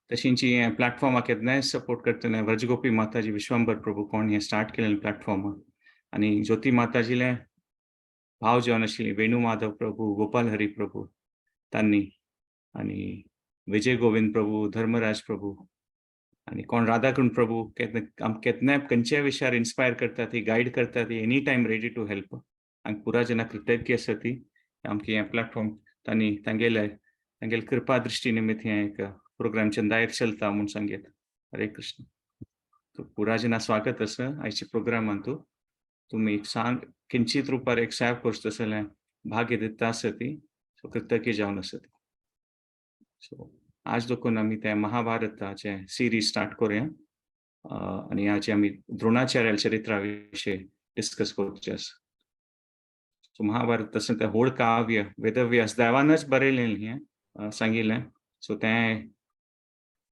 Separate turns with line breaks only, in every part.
तशींची हें प्लॅटफॉर्मा केन्नाय सपोर्ट करतले व्रजगोपी माताजी, विश्वंबर प्रभू कोण हें स्टार्ट केलें प्लॅटफॉर्म आनी ज्योती माताजीले भाव जावन आशिल्ली वेणू माधव प्रभू, गोपाल हरी प्रभू तांणी आनी विजय गोविंद प्रभू, धर्मराज प्रभू आनी कोण राधाकृष्ण प्रभू केन्ना आमकां केन्नाय खंयच्याय विशयार इन्स्पायर करता ती, गायड करता ती, any time ready to help. आमकां पुरा जना कृतज्ञ आसा ती आमकां हें प्लॅटफॉर्म तांणी तांगेले तांगेले कृपा दृश्टी निमित्त हें एक प्रोग्राम चंदायर चलता म्हूण सांगयत. हरे कृष्ण. तो पुरा जना स्वागत आसा आयच्या प्रोग्रामान. तूं तुमी एक सांग किंचित रुपार एक सेवा करता जाल्यार भाग्य दिता आसा ती, सो कृतज्ञ जावन आसा ती. सो आज देखून आमी ते महाभारताचे सिरीज स्टार्ट करूया आनी आज आमी द्रोणाचार्य चरित्रा विशय डिस्कस करचे आसा. सो महाभारत तशें तें व्हड काव्य, वेदव्यास देवानच बरयलें हें सांगिल्लें. सो तें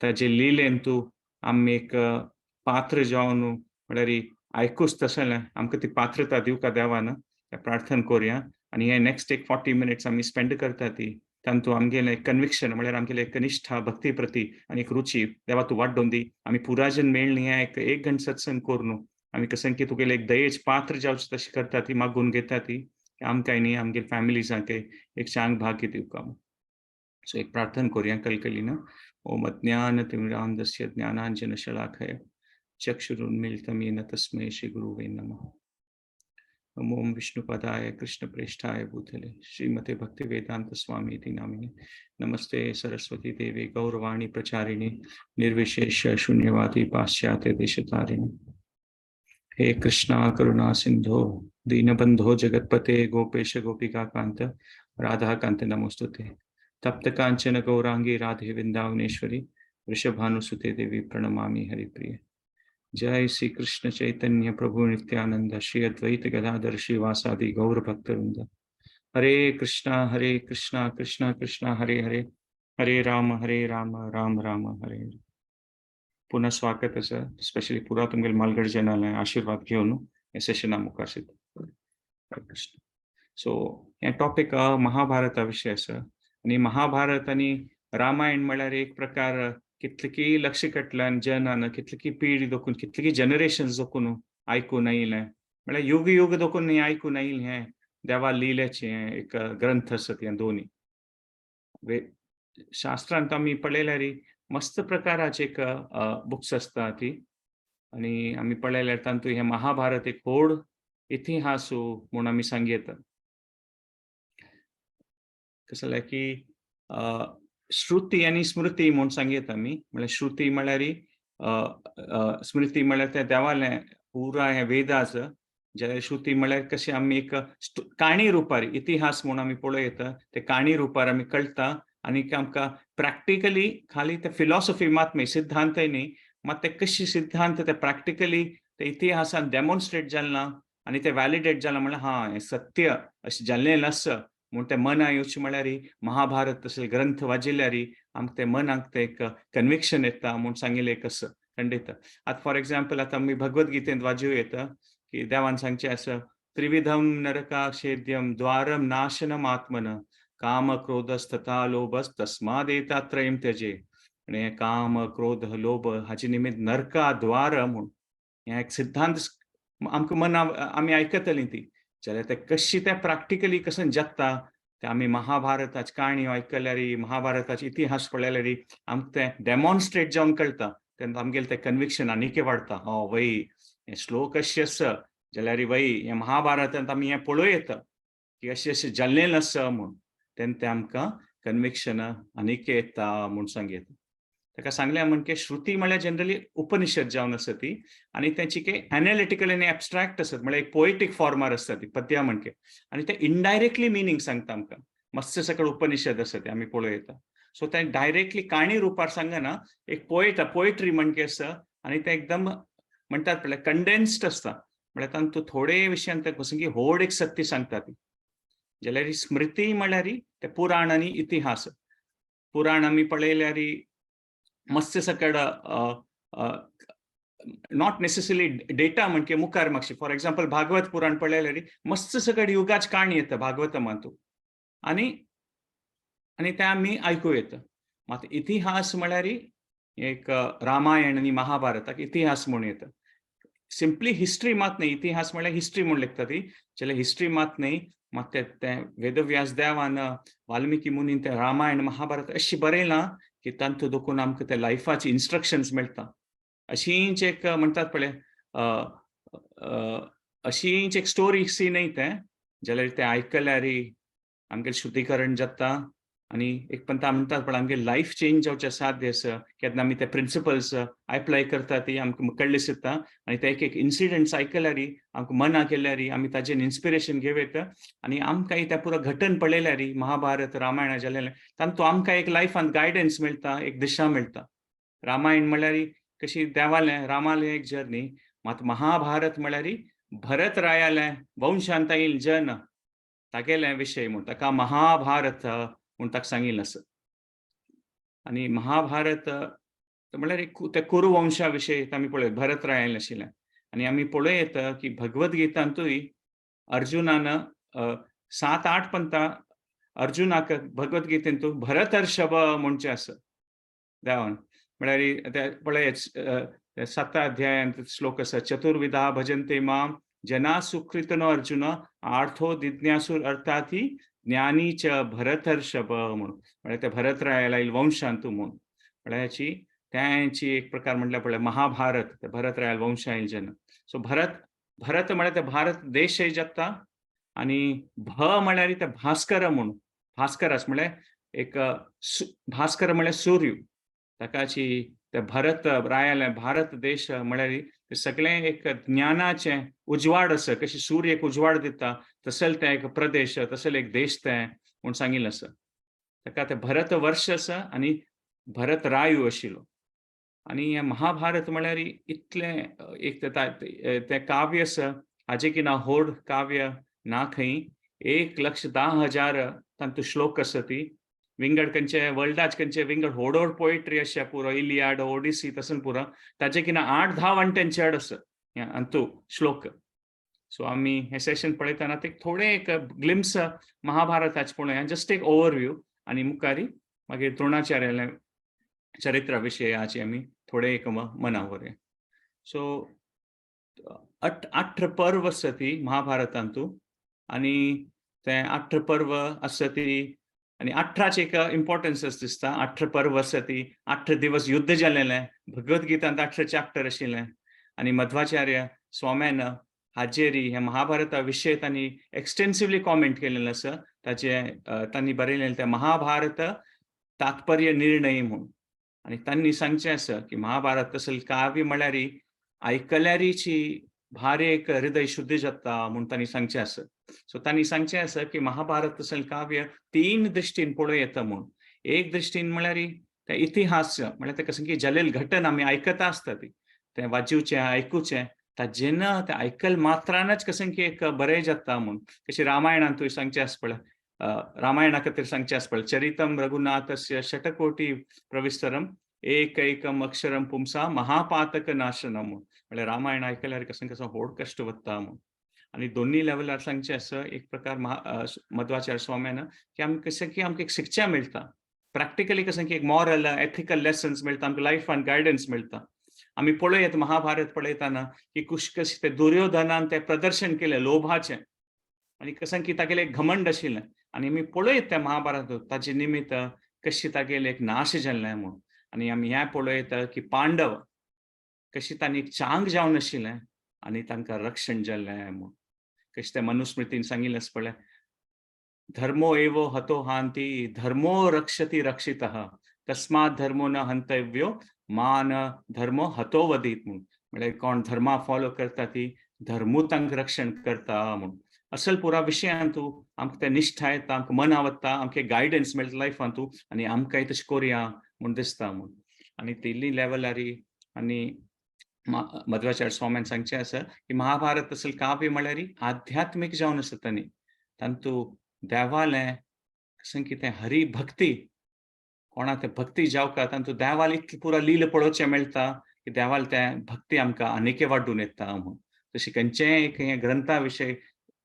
ताजे लिलेन तूं आमी एक पात्र जावन म्हळ्यार आयकूच तशें आमकां ती पात्रता दिवका देवान प्रार्थना करुया. आनी हे नेक्स्ट एक 40 मिनिट्स आमी स्पेंड करता ती तांतू आमगेलें कन्विक्शन म्हळ्यार आमगेलें कनिष्ठा भक्ती प्रती आनी एक रुची देवा तूं वाडोवन दी. आमी पुराजन मेळ्ळी हें एक एक घंट सत्संग करून आमी कसं की तुगेलें एक दयेच पात्र जावचें तशें करता ती मागून घेता ती आमकां न्ही आमगे फॅमिलीजांक एक चांग भाग्य दिवका. सो एक प्रार्थना करुया कलकलीन. ओम अज्ञानतिमिरान्धस्य ज्ञानाञ्जनशलाकया चक्षुरुन्मीलितं येन तस्मै श्रीगुरुवे नमः. नमो विष्णुपदाय कृष्णप्रेष्ठाय भूतले श्रीमते भक्तिवेदांत स्वामी इति नामिने. नमस्ते सरस्वती देवी गौरवाणी प्रचारिणे निर्विशेष शून्यवादी पाश्चात्य देशतारिणे. हे कृष्णा करुणा सिंधो दीनबंधो जगतपते गोपेश गोपिका कांत राधा कांत नमोस्तुते. तप्त कांचन गौरांगी राधे वृंदावनेश्वरी वृषभानुसुते देवी प्रणमामि हरिप्रिये. जय श्री कृष्ण चैतन्य प्रभु नित्यानंद श्री अद्वैत गदाधर श्रीवासादि गौर भक्तवृंद. हरे कृष्णा कृष्णा कृष्णा हरे हरे, हरे राम राम राम हरे हरे. पुन्हा स्वागत आसा, स्पेशली पुरा तुमगेले मालगड जनाले आशीर्वाद घेवन हे सेशना मुखार हरे कृष्ण. सो हे टॉपिक महाभारता विशय आसा आनी महाभारत आनी रामायण म्हळ्यार एक प्रकार कितले लक्ष कटल्यान जनान कितली पिढी दोखून, कितली जनरेशन दोखून आयकून आयिल्लें, म्हळ्यार युग युग दोखून हें आयकून आयिल्लें. हें देवा लिलेचें एक ग्रंथ आसा. हें दोनी शास्त्रांत आमी पळयल्यार मस्त प्रकाराचे एक बुक्स आसता ती आनी आमी पळयल्यार तातूंत हें महाभारत एक व्हड इतिहास म्हूण आमी सांगयता. कसं जालें की श्रुती आनी स्मृती म्हूण सांगयता आमी. म्हळ्यार श्रुती म्हळ्यार, स्मृती म्हळ्यार तें देवालें पुरा हें वेदाच जाल्यार श्रुती म्हळ्यार कशें आमी एक काणी रुपार इतिहास म्हूण आमी पळयता, ते काणी रुपार आमी कळटा आनी आमकां प्रॅक्टिकली खाली ते फिलॉसॉफी मात न्ही, सिद्धांतय न्ही, मात ते कशी सिद्धांत ते प्रॅक्टिकली ते इतिहासान डेमॉन्स्ट्रेट जालें ना आनी ते व्हॅलिडेट जालां, म्हणल्यार हा हें सत्य अशें जाल्लें आसा म्हूण ते मना येवचें. म्हळ्यार महाभारत तसले ग्रंथ वाचिल्ल्यार आमकां ते मनाक ते एक कन्विक्शन येता म्हूण सांगिल्लें एक आसा खंडीत. आतां फॉर एक्झाम्पल, आतां आमी भगवत गीतेंत वाचूं येता की देवान सांगचें आसा, त्रिविधम नरकाक्षेद्यम द्वारम नाशनम आत्मन काम क्रोधस्तथा लोभस तस्मादेतात्रयं त्यजे. आनी हें काम क्रोध लोभ हाचे निमित्त नरका द्वार म्हूण हें एक सिद्धांत आमकां मना आमी आयकतलीं ती जाल्यार ते कशी ते प्रॅक्टिकली कशें जगता ते आमी महाभारताची काणी आयकल्यार, महाभारताचे इतिहास पळयल्यार आमकां तें डेमॉन्स्ट्रेट जावन कळटा. तेन्ना आमगेलें तें कन्विक्शन आनीकय वाडटा, हो वय हें श्लोक अशें आसा जाल्यार वय हें महाभारतांत आमी हें पळोवं येता की अशें अशें जाल्लें आसा म्हूण. तेन्ना तें आमकां कन्विक्शन आनीक येता म्हूण सांगयता. ताका सांगलें म्हणजे श्रुती म्हळ्यार जनरली उपनिषद जावन आसा ती आनी तेंची काही एनालिटिकल आनी एबस्ट्रॅक्ट आसत, म्हळ्यार एक पोएटीक फॉर्मार आसता ती पद्या म्हणके आनी ते इनडायरेक्टली मिनींग सांगता आमकां. मस्त सकळ उपनिषद आसा ते आमी पळोवं येता. सो ते डायरेक्टली काणी रुपार सांगना, एक पोएट पोएट्री म्हणके आसा आनी ते एकदम म्हणटात पळय कंडेन्स्ड आसता, म्हळ्यार तांतूत थोडे विशयान ते की व्हड एक सत्य सांगता ती. जाल्यार स्मृती म्हळ्यार ते पुराण आनी इतिहास. पुराण आमी पळयल्यार मस्त सकड not necessarily data म्हणजे मुखार मातशी. फॉर एक्झाम्पल, भागवत पुराण पळयल्यार मस्त सकड युगाच काणी येता भागवतमांतू आनी आनी ते आमी आयकूं येता. मात इतिहास म्हळ्यार एक रामायण आनी महाभारताक इतिहास म्हूण येता. सिंपली हिस्ट्री मात न्ही, इतिहास म्हळ्यार हिस्ट्री म्हूण लेखता ती, जाल्यार हिस्ट्री मात न्ही, मात ते वेदव्यास देवान वाल्मिकी मुनीन ते रामायण महाभारत अशी बरयलां की तांतूं देखून आमकां ते लायफाची इन्स्ट्रक्शन्स मेळटा. अशीच एक म्हणटात पळय, अशीच एक स्टोरी सी न्ही तें, जाल्यार तें आयकल्यार आमगेलें शुद्धीकरण जाता आनी एक पंता म्हणटात पण आमगे लायफ चेंज जावचें साध्य आसा. केन्ना आमी ते प्रिंसिपल्स एप्लाय करता ती आमकां कळ्ळें दिसता आनी ते एक एक इन्सिडंट्स आयकल्यार, आमकां मना केल्यार आमी ताजेर इन्स्पिरेशन घेवं येता आनी आमकां तें पुरो घटन पळयल्यार महाभारत रामायण जालेलें तातूंत आमकां एक लायफांत गायडन्स मेळटा, एक दिशा मेळटा. रामायण म्हळ्यार कशी देवालें रामालें एक जर्नी, मात महाभारत म्हळ्यार भरत रायालें वंशांत येयल जन तागेलें विशय म्हूण ताका महाभारत म्हूण ताका सांगिल्लें आसा. आनी महाभारत म्हळ्यार एक ते कुरुवंशा विशय आमी पळयत भरत रायालें आशिल्लें. आनी आमी पळयत की भगवद्गीतांतूय अर्जुनान 7-8 पंता अर्जुनाक भगवद्गीतेंतू भरतर्षभ म्हणचें आसा देवान. म्हळ्यार ते पळय 7 अध्यायांत श्लोक आसा, चतुर्विधा भजन्ते माम जना सुकृतनो अर्जुन आर्थो जिज्ञासुर अर्थार्थी ज्ञानी च भरतर्षभ म्हणून. म्हळ्यार ते भरतरायाला वंशांतू म्हूण, म्हळ्यार ह्याची त्यांची एक प्रकार म्हटल्यार पळय महाभारत ते भरतरायाल वंशायल जन. सो भरत भरत म्हळ्यार ते भारत देश जाता आनी भ म्हळ्यार ते भास्कर म्हूण, भास्करस म्हळ्यार एक भास्कर म्हळ्यार सूर्य, ताकाची ते भरत रायाले भारत देश म्हळ्यार ते सगळें एक ज्ञानाचें उजवाड आसा. कशी सूर्य एक उजवाड दिता तसले तें एक प्रदेश, तसले एक देश तें म्हूण सांगिल्लें आसा. ताका तें भरत वर्ष आसा आनी भरत रायू आशिल्लो. आनी हें महाभारत म्हळ्यार इतलें एक तें काव्य आसा, हाजे की ना होड काव्य ना खंय. 1,10,000 तांतू श्लोक आसा. ती विंगड खंयचे वर्ल्डाच खंयचे विंगड होड होड पोएट्री अशें पुरो इलियाड ओडिसी तसं पुरो ताजे की ना 8-10 वांट्यान चड आसा अंतू श्लोक. सो आमी हें सेशन पळयतना ते थोडें एक ग्लिम्स महाभारताच पळोवया, जस्ट एक ओवरव्यू, आनी मुखारी मागीर द्रोणाचार्याले चरित्रा विशयाची आमी थोडें एक मना व्हरुया. सो 8 पर्व आसा ती महाभारतांतू आनी ते 8 पर्व आसा ती आनी 18 एक इम्पॉर्टन्स आसा दिसता. 8 पर्व आसा ती, 8 दिवस युद्ध जालेलें, भगवद्गीतांत 8 चॅप्टर आशिल्लें आनी मध्वाचार्य स्वाम्यान हाजेरी हे महाभारता विशय तांणी एक्सटेन्सिवली कॉमेंट केलेलें आसा. ताचे तांणी बरयलेलें तें महाभारत तात्पर्य निर्णय म्हूण. आनी तांणी सांगचें आसा की महाभारत तसलें काव्य म्हळ्यार आयकल्यारीची भारी एक हृदय शुद्धी जाता म्हूण तांणी सांगचें आसा. सो तांणी सांगचें आसा की महाभारत तसलें काव्य 3 दृश्टीन पळोवं येता म्हूण. एक दृश्टीन म्हळ्यार ते इतिहास, म्हळ्यार ते कसं की जालेल घटना आमी आयकता आसता ती, तें वाजोवचें आयकुचें, ताजेन तें आयकल मात्रानच कसं की एक बरें जाता म्हूण. कशी रामायणांतूय सांगचें आसा पळय, रामायणा खातीर सांगचें आसा पळय, चरितम रघुनाथस्य षटकोटी प्रविस्तरम एकैकम अक्षरम पुंसा महापातक नाशनम म्हूण. म्हळ्यार रामायण आयकल्यार कसं कसं होड कश्ट वता म्हूण. आनी दोन्ही लेवलार सांगचें आसा एक प्रकार मध्वाचार्य स्वाम्यान की आमकां कशें की आमकां एक शिक्षा मेळटा प्रॅक्टिकली, कसं की एक मॉरल एथिकल लेसन्स मेळटा आमकां, लायफान गायडन्स मेळटा. आमी पळयत महाभारत पळयतना की कुश कशें ते दुर्योधनान तें प्रदर्शन केलें लोभाचें आनी कसं की तागेलें एक घमंड आशिल्लें आनी आमी पळयत तें महाभारत ताजे निमित्त कशी तागेलें एक नाश जाल्लें म्हूण. आनी आमी हें पळयत की पांडव कशी तांणी एक चांग जावन आशिल्लें आनी तांकां रक्षण जाल्लें म्हूण. कशें तें मनुस्मृतीन सांगिल्लें आसा पळय, धर्मो एवो हतो हांती धर्मो रक्षति रक्षितः तस्मात् धर्मो न हंतव्यो मान धर्मो हतो वदीत म्हूण. म्हळ्यार कोण धर्मा फॉलो करता ती धर्मू तांकां रक्षण करता म्हूण. असल पुरा विशयांतू आमकां तें निश्ठा येता, आमकां मना वता, आमकां गायडन्स मेळटा लायफांतू आनी आमकांय तशें करुया म्हूण दिसता म्हूण. आनी तितली लेवलारी आनी मध्वाचार्य स्वाम्यान सांगचें आसा की महाभारत तसलें काव्य म्हळ्यार आध्यात्मीक जावन आसा. तांणी तांतू देवालें कशें कितें हरी भक्ती, कोणा तें भक्ती जावका तांतू देवाले इतलें पुरा लील पळोवचें मेळटा की देवाले तें भक्ती आमकां आनीकय वाडून येता म्हूण. तशें खंयचेंय एक हें ग्रंथा विशय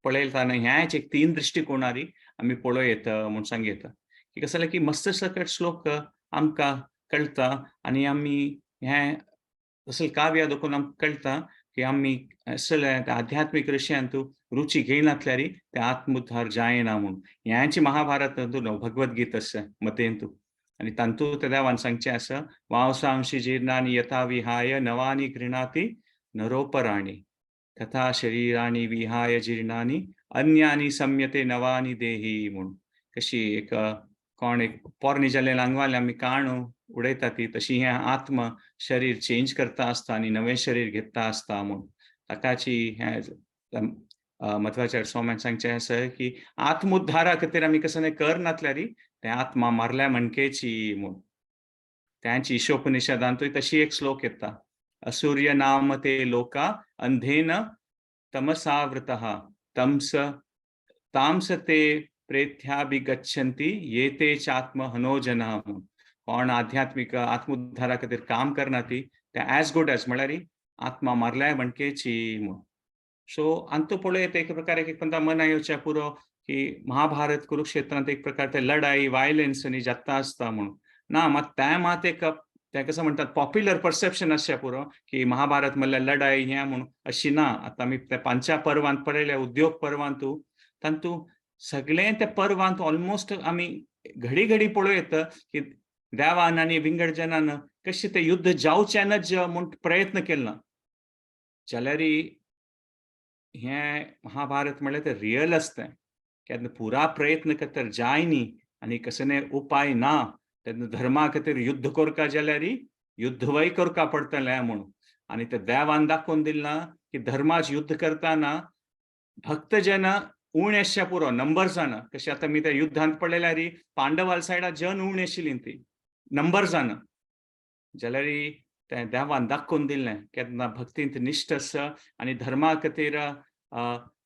पळयता न्हय, ह्याच एक 3 दृश्टिकोणारी आमी पळोवं येता म्हूण सांग येता. की कसं जालें की मस्त सकट श्लोक आमकां कळटा आनी आमी हें असले काव्या देखून आमकां कळटा की आमी असले आध्यात्मीक विशयांतू रुची घेयनासल्यार ते आत्मोद्धार जायना म्हूण. ह्याची महाभारत भगवद्गीता आसा मतेंतू आनी तांतू ते देवान सांगचें आसा, वांसांशी जीर्णानी यथा विहाय नवानी गृह्णाति नरोपराणि तथा शरीराणि विहाय जीर्णानी अन्यानी सम्यते नवानी देही म्हूण. कशी एक कोण एक पोरणी जाल्ले लांगवाले आमी काणू उडयता ती, तशी हें आत्मा शरीर चेंज करता आसता आनी नवें शरीर घेता आसता म्हूण. ताकाची हें मध्वाचार्य स्वाम्यान सांगचें आसा की आत्मोद्धारा खातीर आमी कसलें कर नासल्यार तें आत्मा मारल्या म्हणकेची म्हूण. त्यांची ईशोपनिषदांतूय तशी एक श्लोक येता, असूर्य नाम ते लोका अंधेन तमसावृतः तमस तामस ते प्रेत्याभिगच्छन्ति ये ते चात्म हनो जनः म्हूण. कोण आध्यात्मीक आत्मोद्धारा खातीर काम करना ती ते एज गुड एज म्हळ्यार आत्मा मारल्या म्हणकेची म्हूण. सो अंतू पळयत एक प्रकारे एक पंता मना येवच्या पुरो की महाभारत कुरुक्षेत्रांत एक प्रकार ते लढाई वायलन्स आनी जाता आसता म्हणून ना. मात तें मात एक तें कसं म्हणटात पॉप्युलर परसेप्शन आसचें पुरो की महाभारत म्हणल्यार लढाई हें म्हणून, अशी ना. आतां आमी त्या पांचा पर्वांत पळयल्या, उद्योग पर्वांतू तांतू सगळें त्या पर्वांत ऑलमोस्ट आमी घडी घडी पळोवं येता की देवान आनी विंगड जनान कशें तें युद्ध जावचें म्हूण प्रयत्न केला. जाल्यार हें महाभारत म्हणल्यार तें रियल आसता, केन्ना पुरा प्रयत्न करता जाय न्ही आनी कसले उपाय ना तेन्ना धर्मा खातीर युद्ध करका जाल्यार युद्धवय करका पडटलें म्हूण. आनी ते देवान दाखोवन दिलां की धर्माच युद्ध करतना भक्तजन उणे आसच्या पुरो नंबर्सान. कशें आतां आमी त्या युद्धांत पळयल्यार पांडवाल सायडा जन उणे आशिल्ली ती नंबर्सान, जाल्यार तें देवान दाखोवन दिलें केन्ना भक्तींत निश्ठ आसा आनी धर्मा खातीर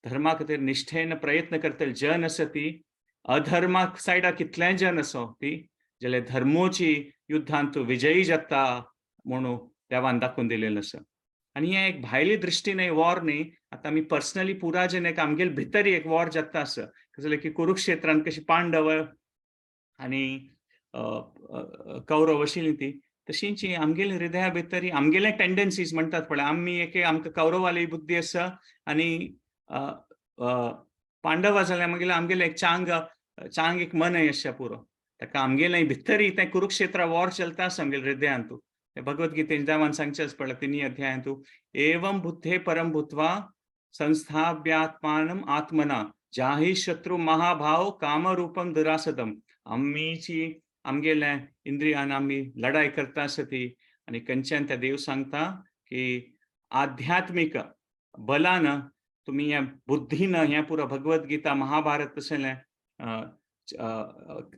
धर्मा खातीर निश्ठेन प्रयत्न करतले जन आसा ती अधर्मा सायडा कितलें जन आसा ती जाल्यार धर्मोची युद्धांत विजयी जाता म्हणून देवान दाखोवन दिलेलें आसा. आनी हें एक भायली दृश्टीन वॉर न्ही, आतां आमी पर्सनली पुरा जेन एक आमगेले भितर एक वॉर जाता आसा. कसलें की कुरुक्षेत्रांत कशी पांडव आनी कौरव आशिल्ली ती, तशींच आमगेले हृदया भितर आमगेले टेंडन्सीज म्हणटात पळय आमी एक आमकां कौरवाली बुद्धी आसा आनी पांडवा जाल्यार मागीर आमगेले एक चांग चांग एक मन आसच्या पुरो. ताका आमगेले भितरी तें कुरुक्षेत्र वॉर चलता आसा आमगेले हृदयांतू. भगवद्गीतेन देवान सांगचें पडला तिन्ही अध्यायांतू, एवं बुद्धे परम भूत्वा संस्थाप्यात्मानम आत्मना जाहि शत्रू महाभाव कामरूपम दुरासदम. आमीची आमगेल्या इंद्रियान आमी लढाई करता आसा ती आनी खंयच्यान त्या देव सांगता की आध्यात्मीक बलान तुमी ह्या बुद्धीन हें पुरो भगवद्गीता महाभारत तशें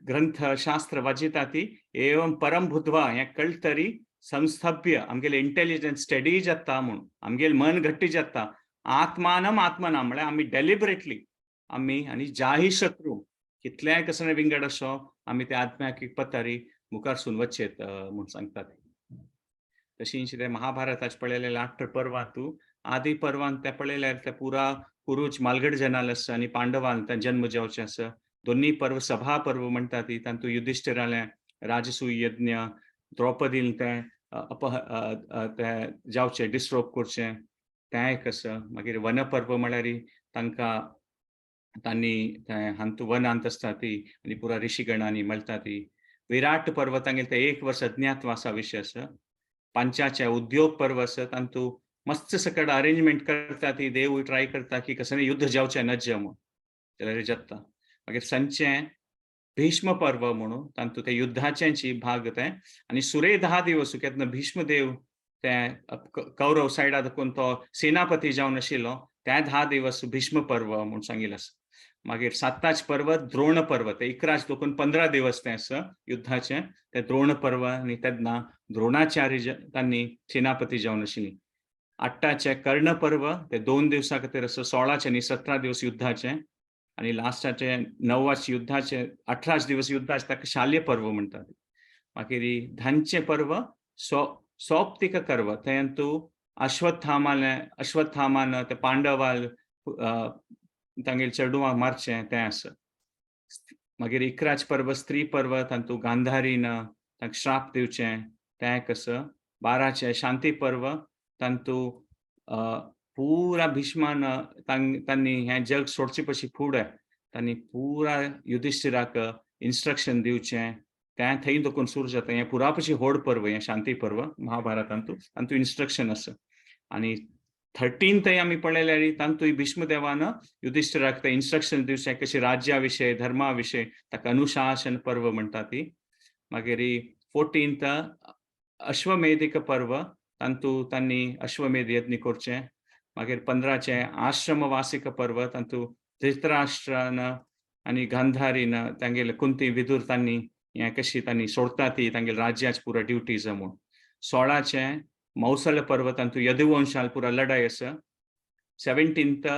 ग्रंथ शास्त्र वाचिता ती एवं परम भूत्वा हें कळटरी संस्थाप्य आमगेले इंटेलिजन्स स्टडी जाता म्हूण आमगेले मन घट्टी जाता आत्मानम आत्मना म्हळ्यार आमी डेलिबरेटली आमी आनी जाही शत्रू कितल्याय कसले विंगड असो आमी त्या आत्म्याक पतारी मुखारसून वचेत म्हूण सांगतात. तशींच ते महाभारताचे पळयलें आठ पर्वांतू आदी पर्वांत ते पळयल्यार ते पुरा कुरूच मालगड जनाल आसा आनी पांडवान ते जन्म जावचें आसा. दोन्ही पर्व सभा पर्व म्हणटा ती तातूंत युधिश्ठिरालें राजसूय यज्ञ, द्रौपदीन तें अपह तें जावचें डिस्रोप करचें तें एक आसा. मागीर वनपर्व म्हळ्यार तांकां तांणी तें हांतू वनांत आसता ती आनी पुरा ऋषीगणांनी मेळटा ती. विराट पर्व तांगेलें तें एक वर्स अज्ञातवासा विशय आसा. पांचाचे उद्योग पर्व आसा तातूंत मस्त सकट अरेंजमेंट करता ती देवूय ट्राय करता की कसलें युद्ध जावचें नज्ज म्हूण जाल्यार जाता. मागीर संचें भीष्म पर्व म्हणून तातूंत ते युद्धाचेंची भाग तें आनी सुरे 10 दिवस केन्ना भीष्मदेव ते कौरव सायडा दाखोवन तो सेनापती जावन आशिल्लो त्या 10 दिवस भीष्म पर्व म्हूण सांगिल्लें आसा. मागीर साताच पर्व द्रोण पर्व ते 11 देखून 15 दिवस तें आसा युद्धाचें ते द्रोण पर्व आनी तेन्ना द्रोणाचार्य तांणी सेनापती जावन आशिल्ली. 8 कर्ण पर्व ते 2 दिवसा खातीर आसा, 16 आनी 17 दिवस युद्धाचें आनी लास्टाचे 9 युद्धाचे 18 दिवस युद्धाचे ताका शाल्य पर्व म्हणटात. मागीर 10 पर्व सौप्तिक पर्व तेंतू अश्वत्थामान ते पांडवाल तांगेले चेडवांक मारचें तें आसा. मागीर 11 पर्व स्त्री पर्व तातूंत गांधारीन तांकां श्राप दिवचें तें कसं. 12चें शांती पर्व, तांतू पुरा भीष्मान तांनी हें जग सोडचे पशी फुडें तांणी पुरा युधिष्ठिराक इन्स्ट्रक्शन दिवचें तें थंय देखून सुरू जाता. हें पुरा पशी व्हड पर्व हें शांती पर्व महाभारतांतू, तांतू इन्स्ट्रक्शन आसा. आनी 13th आमी पळयल्यार तांतूय भीष्मदेवान युधिष्ठिराक तें इन्स्ट्रक्शन दिवचें कशें राज्या विशय धर्मा विशय, ताका अनुशासन पर्व म्हणटा ती. मागीर 14th अश्वमेधिक पर्व, तांतू तांणी अश्वमेध यज्ञ करचें. मागीर 15चें आश्रमवासिक पर्व, तांतू धृतराष्ट्रान आनी गांधारीन तांगेले कुंती विदुर तांणी हें कशी तांणी सोडटा ती तांगेले राज्याच पुरा ड्युटीज म्हूण. 16चें मौसल पर्व, तांतू यदुवंशाल पुरा लढाई आसा. 17th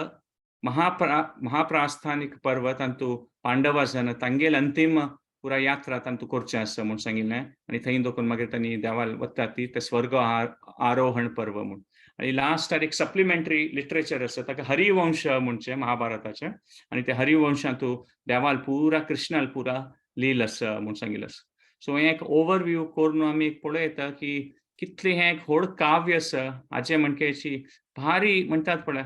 महाप्रास्थानिक पर्व, तांतू पांडवासन तांगेले अंतिम पुरा यात्रा तांतू करचें आसा म्हूण सांगिल्लें. आनी थंय देखून मागीर तांणी देवाल वता ती ते स्वर्ग आरोहण पर्व म्हूण. आनी लास्ट एक सप्लिमेंटरी लिटरेचर आसा ताका हरिवंश म्हणचें महाभारताचें. आनी ते हरिवंशांतू देवाल पुरा कृष्णाल पुरा लील आसा म्हूण सांगिल्लें आसा. सो हें एक ओवरव्यू करून आमी एक पळयता की कितलें हें एक व्हड काव्य आसा. हाचें म्हणकेची भारी म्हणटात पळय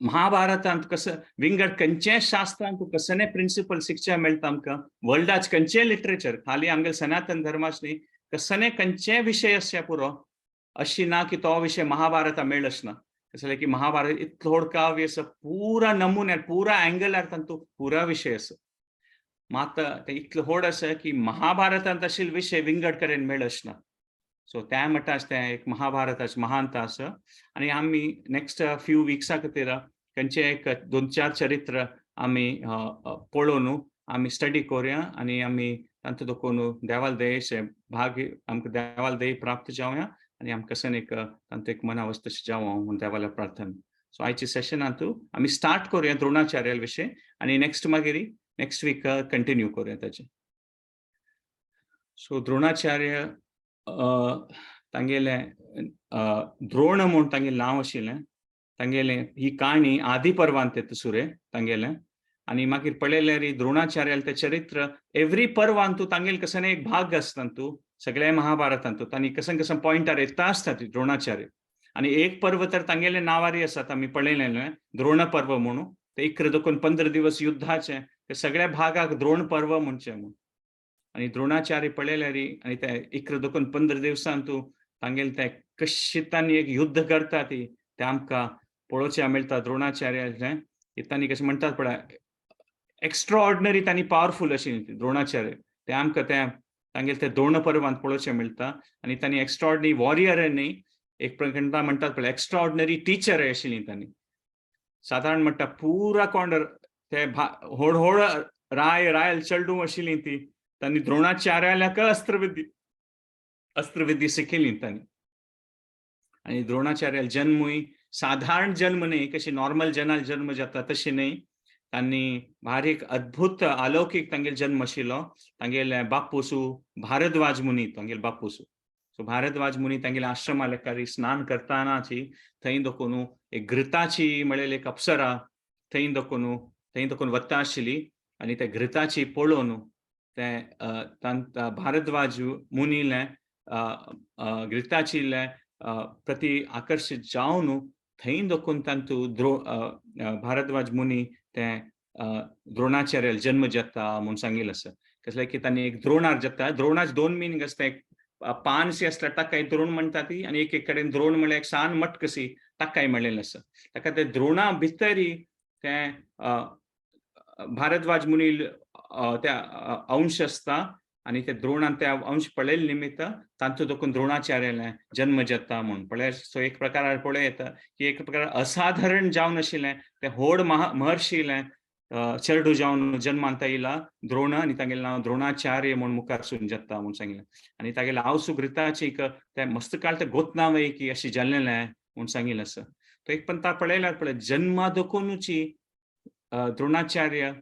महाभारतांत कसं विंगड खंयच्याय शास्त्रांत कसले प्रिंसिपल शिक्षा मेळटा आमकां, वर्ल्डाच खंयचें लिटरेचर खाली आमगेले सनातन धर्माच न्ही, कसले खंयचेय विशय आसचे पुरो, अशी ना की तो विशय महाभारता मेळच ना. कसले की महाभारत इतलो व्हड काव्य आसा, पुरा नमुन्यार पुरा अँगलार तांतू पुरा विशय आसा. मात ते इतलो व्हड आसा की महाभारतांत आशिल्ले विशय विंगड कडेन मेळच ना. सो त्या मटाच तें एक महाभारताच महानता आसा. आनी आमी नेक्स्ट फ्यू विक्सा खातीर खंयचे एक 2-4 चरित्र आमी पळोवन आमी स्टडी करुया आनी आमी तांतू देखून देवाल दयेचे भाग आमकां देवाल दये प्राप्त जावया आनी आमकां कसन एक तांतू एक मनावस्त तशें जावं म्हूण देवाल्या प्रार्थना. सो आयच्या सेशनांतू आमी स्टार्ट करुया द्रोणाचार्या विशय आनी नेक्स्ट मागीर नेक्स्ट वीक कंटिन्यू करुया ताचें. सो द्रोणाचार्य तांगेलें द्रोण म्हूण तांगेलें नांव आशिल्लें. तांगेलें ही काणी आदी पर्वांत येता सुरे तांगेलें. आनी मागीर पळयल्यार द्रोणाचार्यालें तें चरित्र एवरी पर्वांतू तांगेलें कसो एक भाग आसता तूं सगळ्या महाभारतांतू तांणी कसन कसन पॉयंटार येता आसता ती द्रोणाचार्य. आनी एक पर्व तर तांगेले नांवारी आसात आमी पळयलें द्रोण पर्व म्हणून, ते 11 देखून 15 दिवस युद्धाचे ते सगळ्या भागाक द्रोण पर्व म्हणचें म्हूण. आनी द्रोणाचार्य पळयल्यार आनी ते 11 देखून 15 दिवसांतू तांगेले ते कशी तांणी एक युद्ध करता ती ते आमकां पळोवचें मेळटा. द्रोणाचार्य तांणी कशें म्हणटात पळय एक्स्ट्रा ऑर्डिनरी तांणी पावरफूल अशी द्रोणाचार्य, ते आमकां ते तांगेले ते द्रोण पर्वांत पळोवचें मेळटा. आनी तांणी एक्स्ट्रा ऑर्डिनरी वॉरियर न्ही, एक प्रकारान म्हणटात पळय एक्स्ट्रा ऑर्डिनरी टिचर आशिल्ली तांणी. सादारण म्हणटा पुरा कोण ते व्हड व्हड राय रायल चेडूं आशिल्ली ती तांणी द्रोणाचार्याक अस्त्रविद्या शिकयली तांणी. आनी द्रोणाचार्याल जन्मूय साधारण जन्म न्ही, कशी नॉर्मल जनाल जन्म जाता तशी न्ही, तांणी भारी एक अद्भुत अलौकीक तांगेलो जन्म आशिल्लो. तांगेले बापूसू भारद्वाज मुनी, तांगेले बापूसू सो भारद्वाज मुनी तांगेले आश्रमा लेखारी स्नान करतानाची थंय देखून एक घृताची म्हळेले एक अप्सरा थंय देखून वता आशिल्ली. आनी ते घृताची पळोवन ते भारद्वाज मुनीले घृताचीले प्रति आकर्षित जावन थंय देखून तांतू भारद्वाज मुनी ते द्रोणाचार्य जन्म जाता म्हूण सांगिल्लें आसा. कसलें की तांणी एक द्रोणार जाता, द्रोणाच दोन मिनींग आसता, एक पानशी आसल्यार ताकाय द्रोण म्हणटा ती आनी एक एक कडेन द्रोण म्हळ्यार एक सान मटकशी ताकाय म्हणलेलें आसा. ताका ते द्रोणा भितरी ते भारद्वाज मुनी त्या अंश आसता आनी ते द्रोणान ते अंश पळयले निमित्त तांतू देखून द्रोणाचार्यालें जन्म जाता म्हूण पळय. सो एक प्रकार पळय येता की एक प्रकार असाधारण जावन आशिल्लें ते व्हड महर्षीलें चेडू जावन जन्मांत येयला द्रोण आनी तागेलें नांव द्रोणाचार्य म्हूण मुखार सून जाता म्हूण सांगिल्लें. आनी तागेलें आवसू घृताची ते मस्त काळ ते गोतनांव की अशें जाल्लें म्हूण सांगिल्लें आसा. तो एक पण पळयल्यार पळय जन्मा देखुनूची द्रोणाचार्य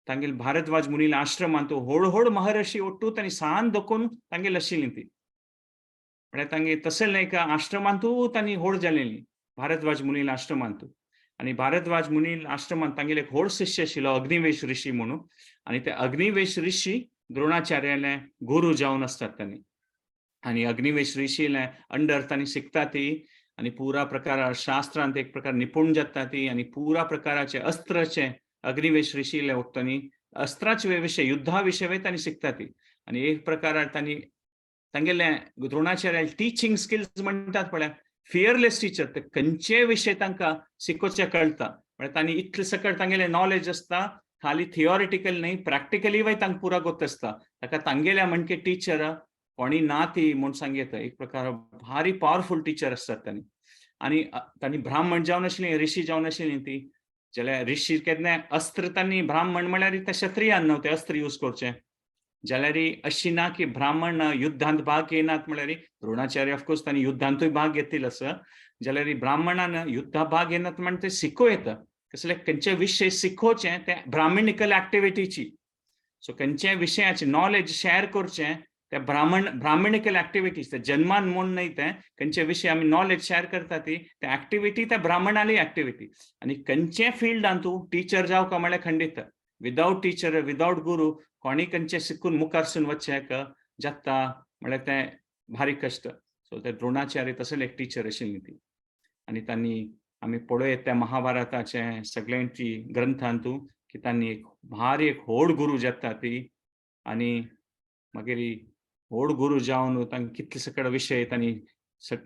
तांगेले भारद्वाज मुनील आश्रमांत व्हड व्हड महर्षी ಒಟ್ಟು तांणी सान देखून तांगेली आशिल्ली ती म्हळ्यार तांगे तसलें एका आश्रमांतू तांणी व्हड जालेली भारद्वाज मुनील आश्रमांतू. आनी भारद्वाज मुनील आश्रमांत तांगेले एक व्हड शिष्य आशिल्लो अग्निवेश ऋषी म्हणून. आनी ते अग्निवेश ऋषी द्रोणाचार्याले गुरु जावन आसतात तांणी आनी अग्निवेश ऋषीले अंडर तांणी शिकता ती आनी पुरा प्रकार शास्त्रांत एक प्रकार निपूण जाता ती आनी पुरा प्रकाराचे अस्त्राचे अग्निवेश ऋषीले तांणी अस्त्राचे विशय, युद्धा विशय तांणी शिकता ती. आनी एक प्रकार तांणी तांगेले द्रोणाचार्य टिचींग स्किल्स म्हणटात पळय, फियरलेस टिचर. ते खंयचे विशय तांकां शिकोवचें कळटा. म्हळ्यार तांणी इतले सकट तांगेले नॉलेज आसता, खाली थियोरिटिकल न्ही, प्रॅक्टिकली वय तांकां पुरा गोत आसता. ताका तांगेल्या म्हणके टिचर कोणी ना ती म्हूण सांगता. एक प्रकार भारी पावरफूल टिचर आसतात तांणी. आनी तांणी ब्राह्मण जावन आशिल्ली, ऋषी जावन आशिल्ली ती. जाल्यार ऋषी केन्ना अस्त्र तांणी, ब्राह्मण म्हळ्यार ते क्षत्रियान न्हू ते अस्त्र यूज करचे. जाल्यार अशी ना की ब्राह्मण युद्धांत भाग घेनात. म्हळ्यार द्रोणाचार्य ऑफकोर्स तांणी युद्धांतूय भाग घेतिल्लो आसा. जाल्यार ब्राह्मणान युद्धा भाग घेनात म्हण ते शिको येता. कसले खंयचे विशय शिकोवचे ते ब्राह्मणिकल ऍक्टिव्हिटीची. सो खंयच्या विशयाचे नॉलेज शेअर करचें ते ब्राह्मणिकल ऍक्टिव्हिटीज. ते जन्मान म्हूण न्हय, ते खंयचे विशय आमी नॉलेज शेअर करता ती ते ऍक्टिव्हिटी त्या ब्राह्मणाली ऍक्टिव्हिटी. आनी खंयचे फिल्डान तूं टिचर जावका म्हळ्यार खंडीत विदाउट टिचर, विदाउट गुरू कोणी खंयचे शिकून मुखारसून वचचें जाता म्हळ्यार तें भारी कश्ट. सो ते द्रोणाचार्य तसले एक टिचर आशिल्ली ती. आनी तांणी आमी पळोवयेत त्या महाभारताचे सगळ्यांची ग्रंथांतू की तांणी एक भारी एक व्हड गुरू जाता ती. आनी मागीर व्हड गुरू जावन तांकां कितले सकड विशय तांणी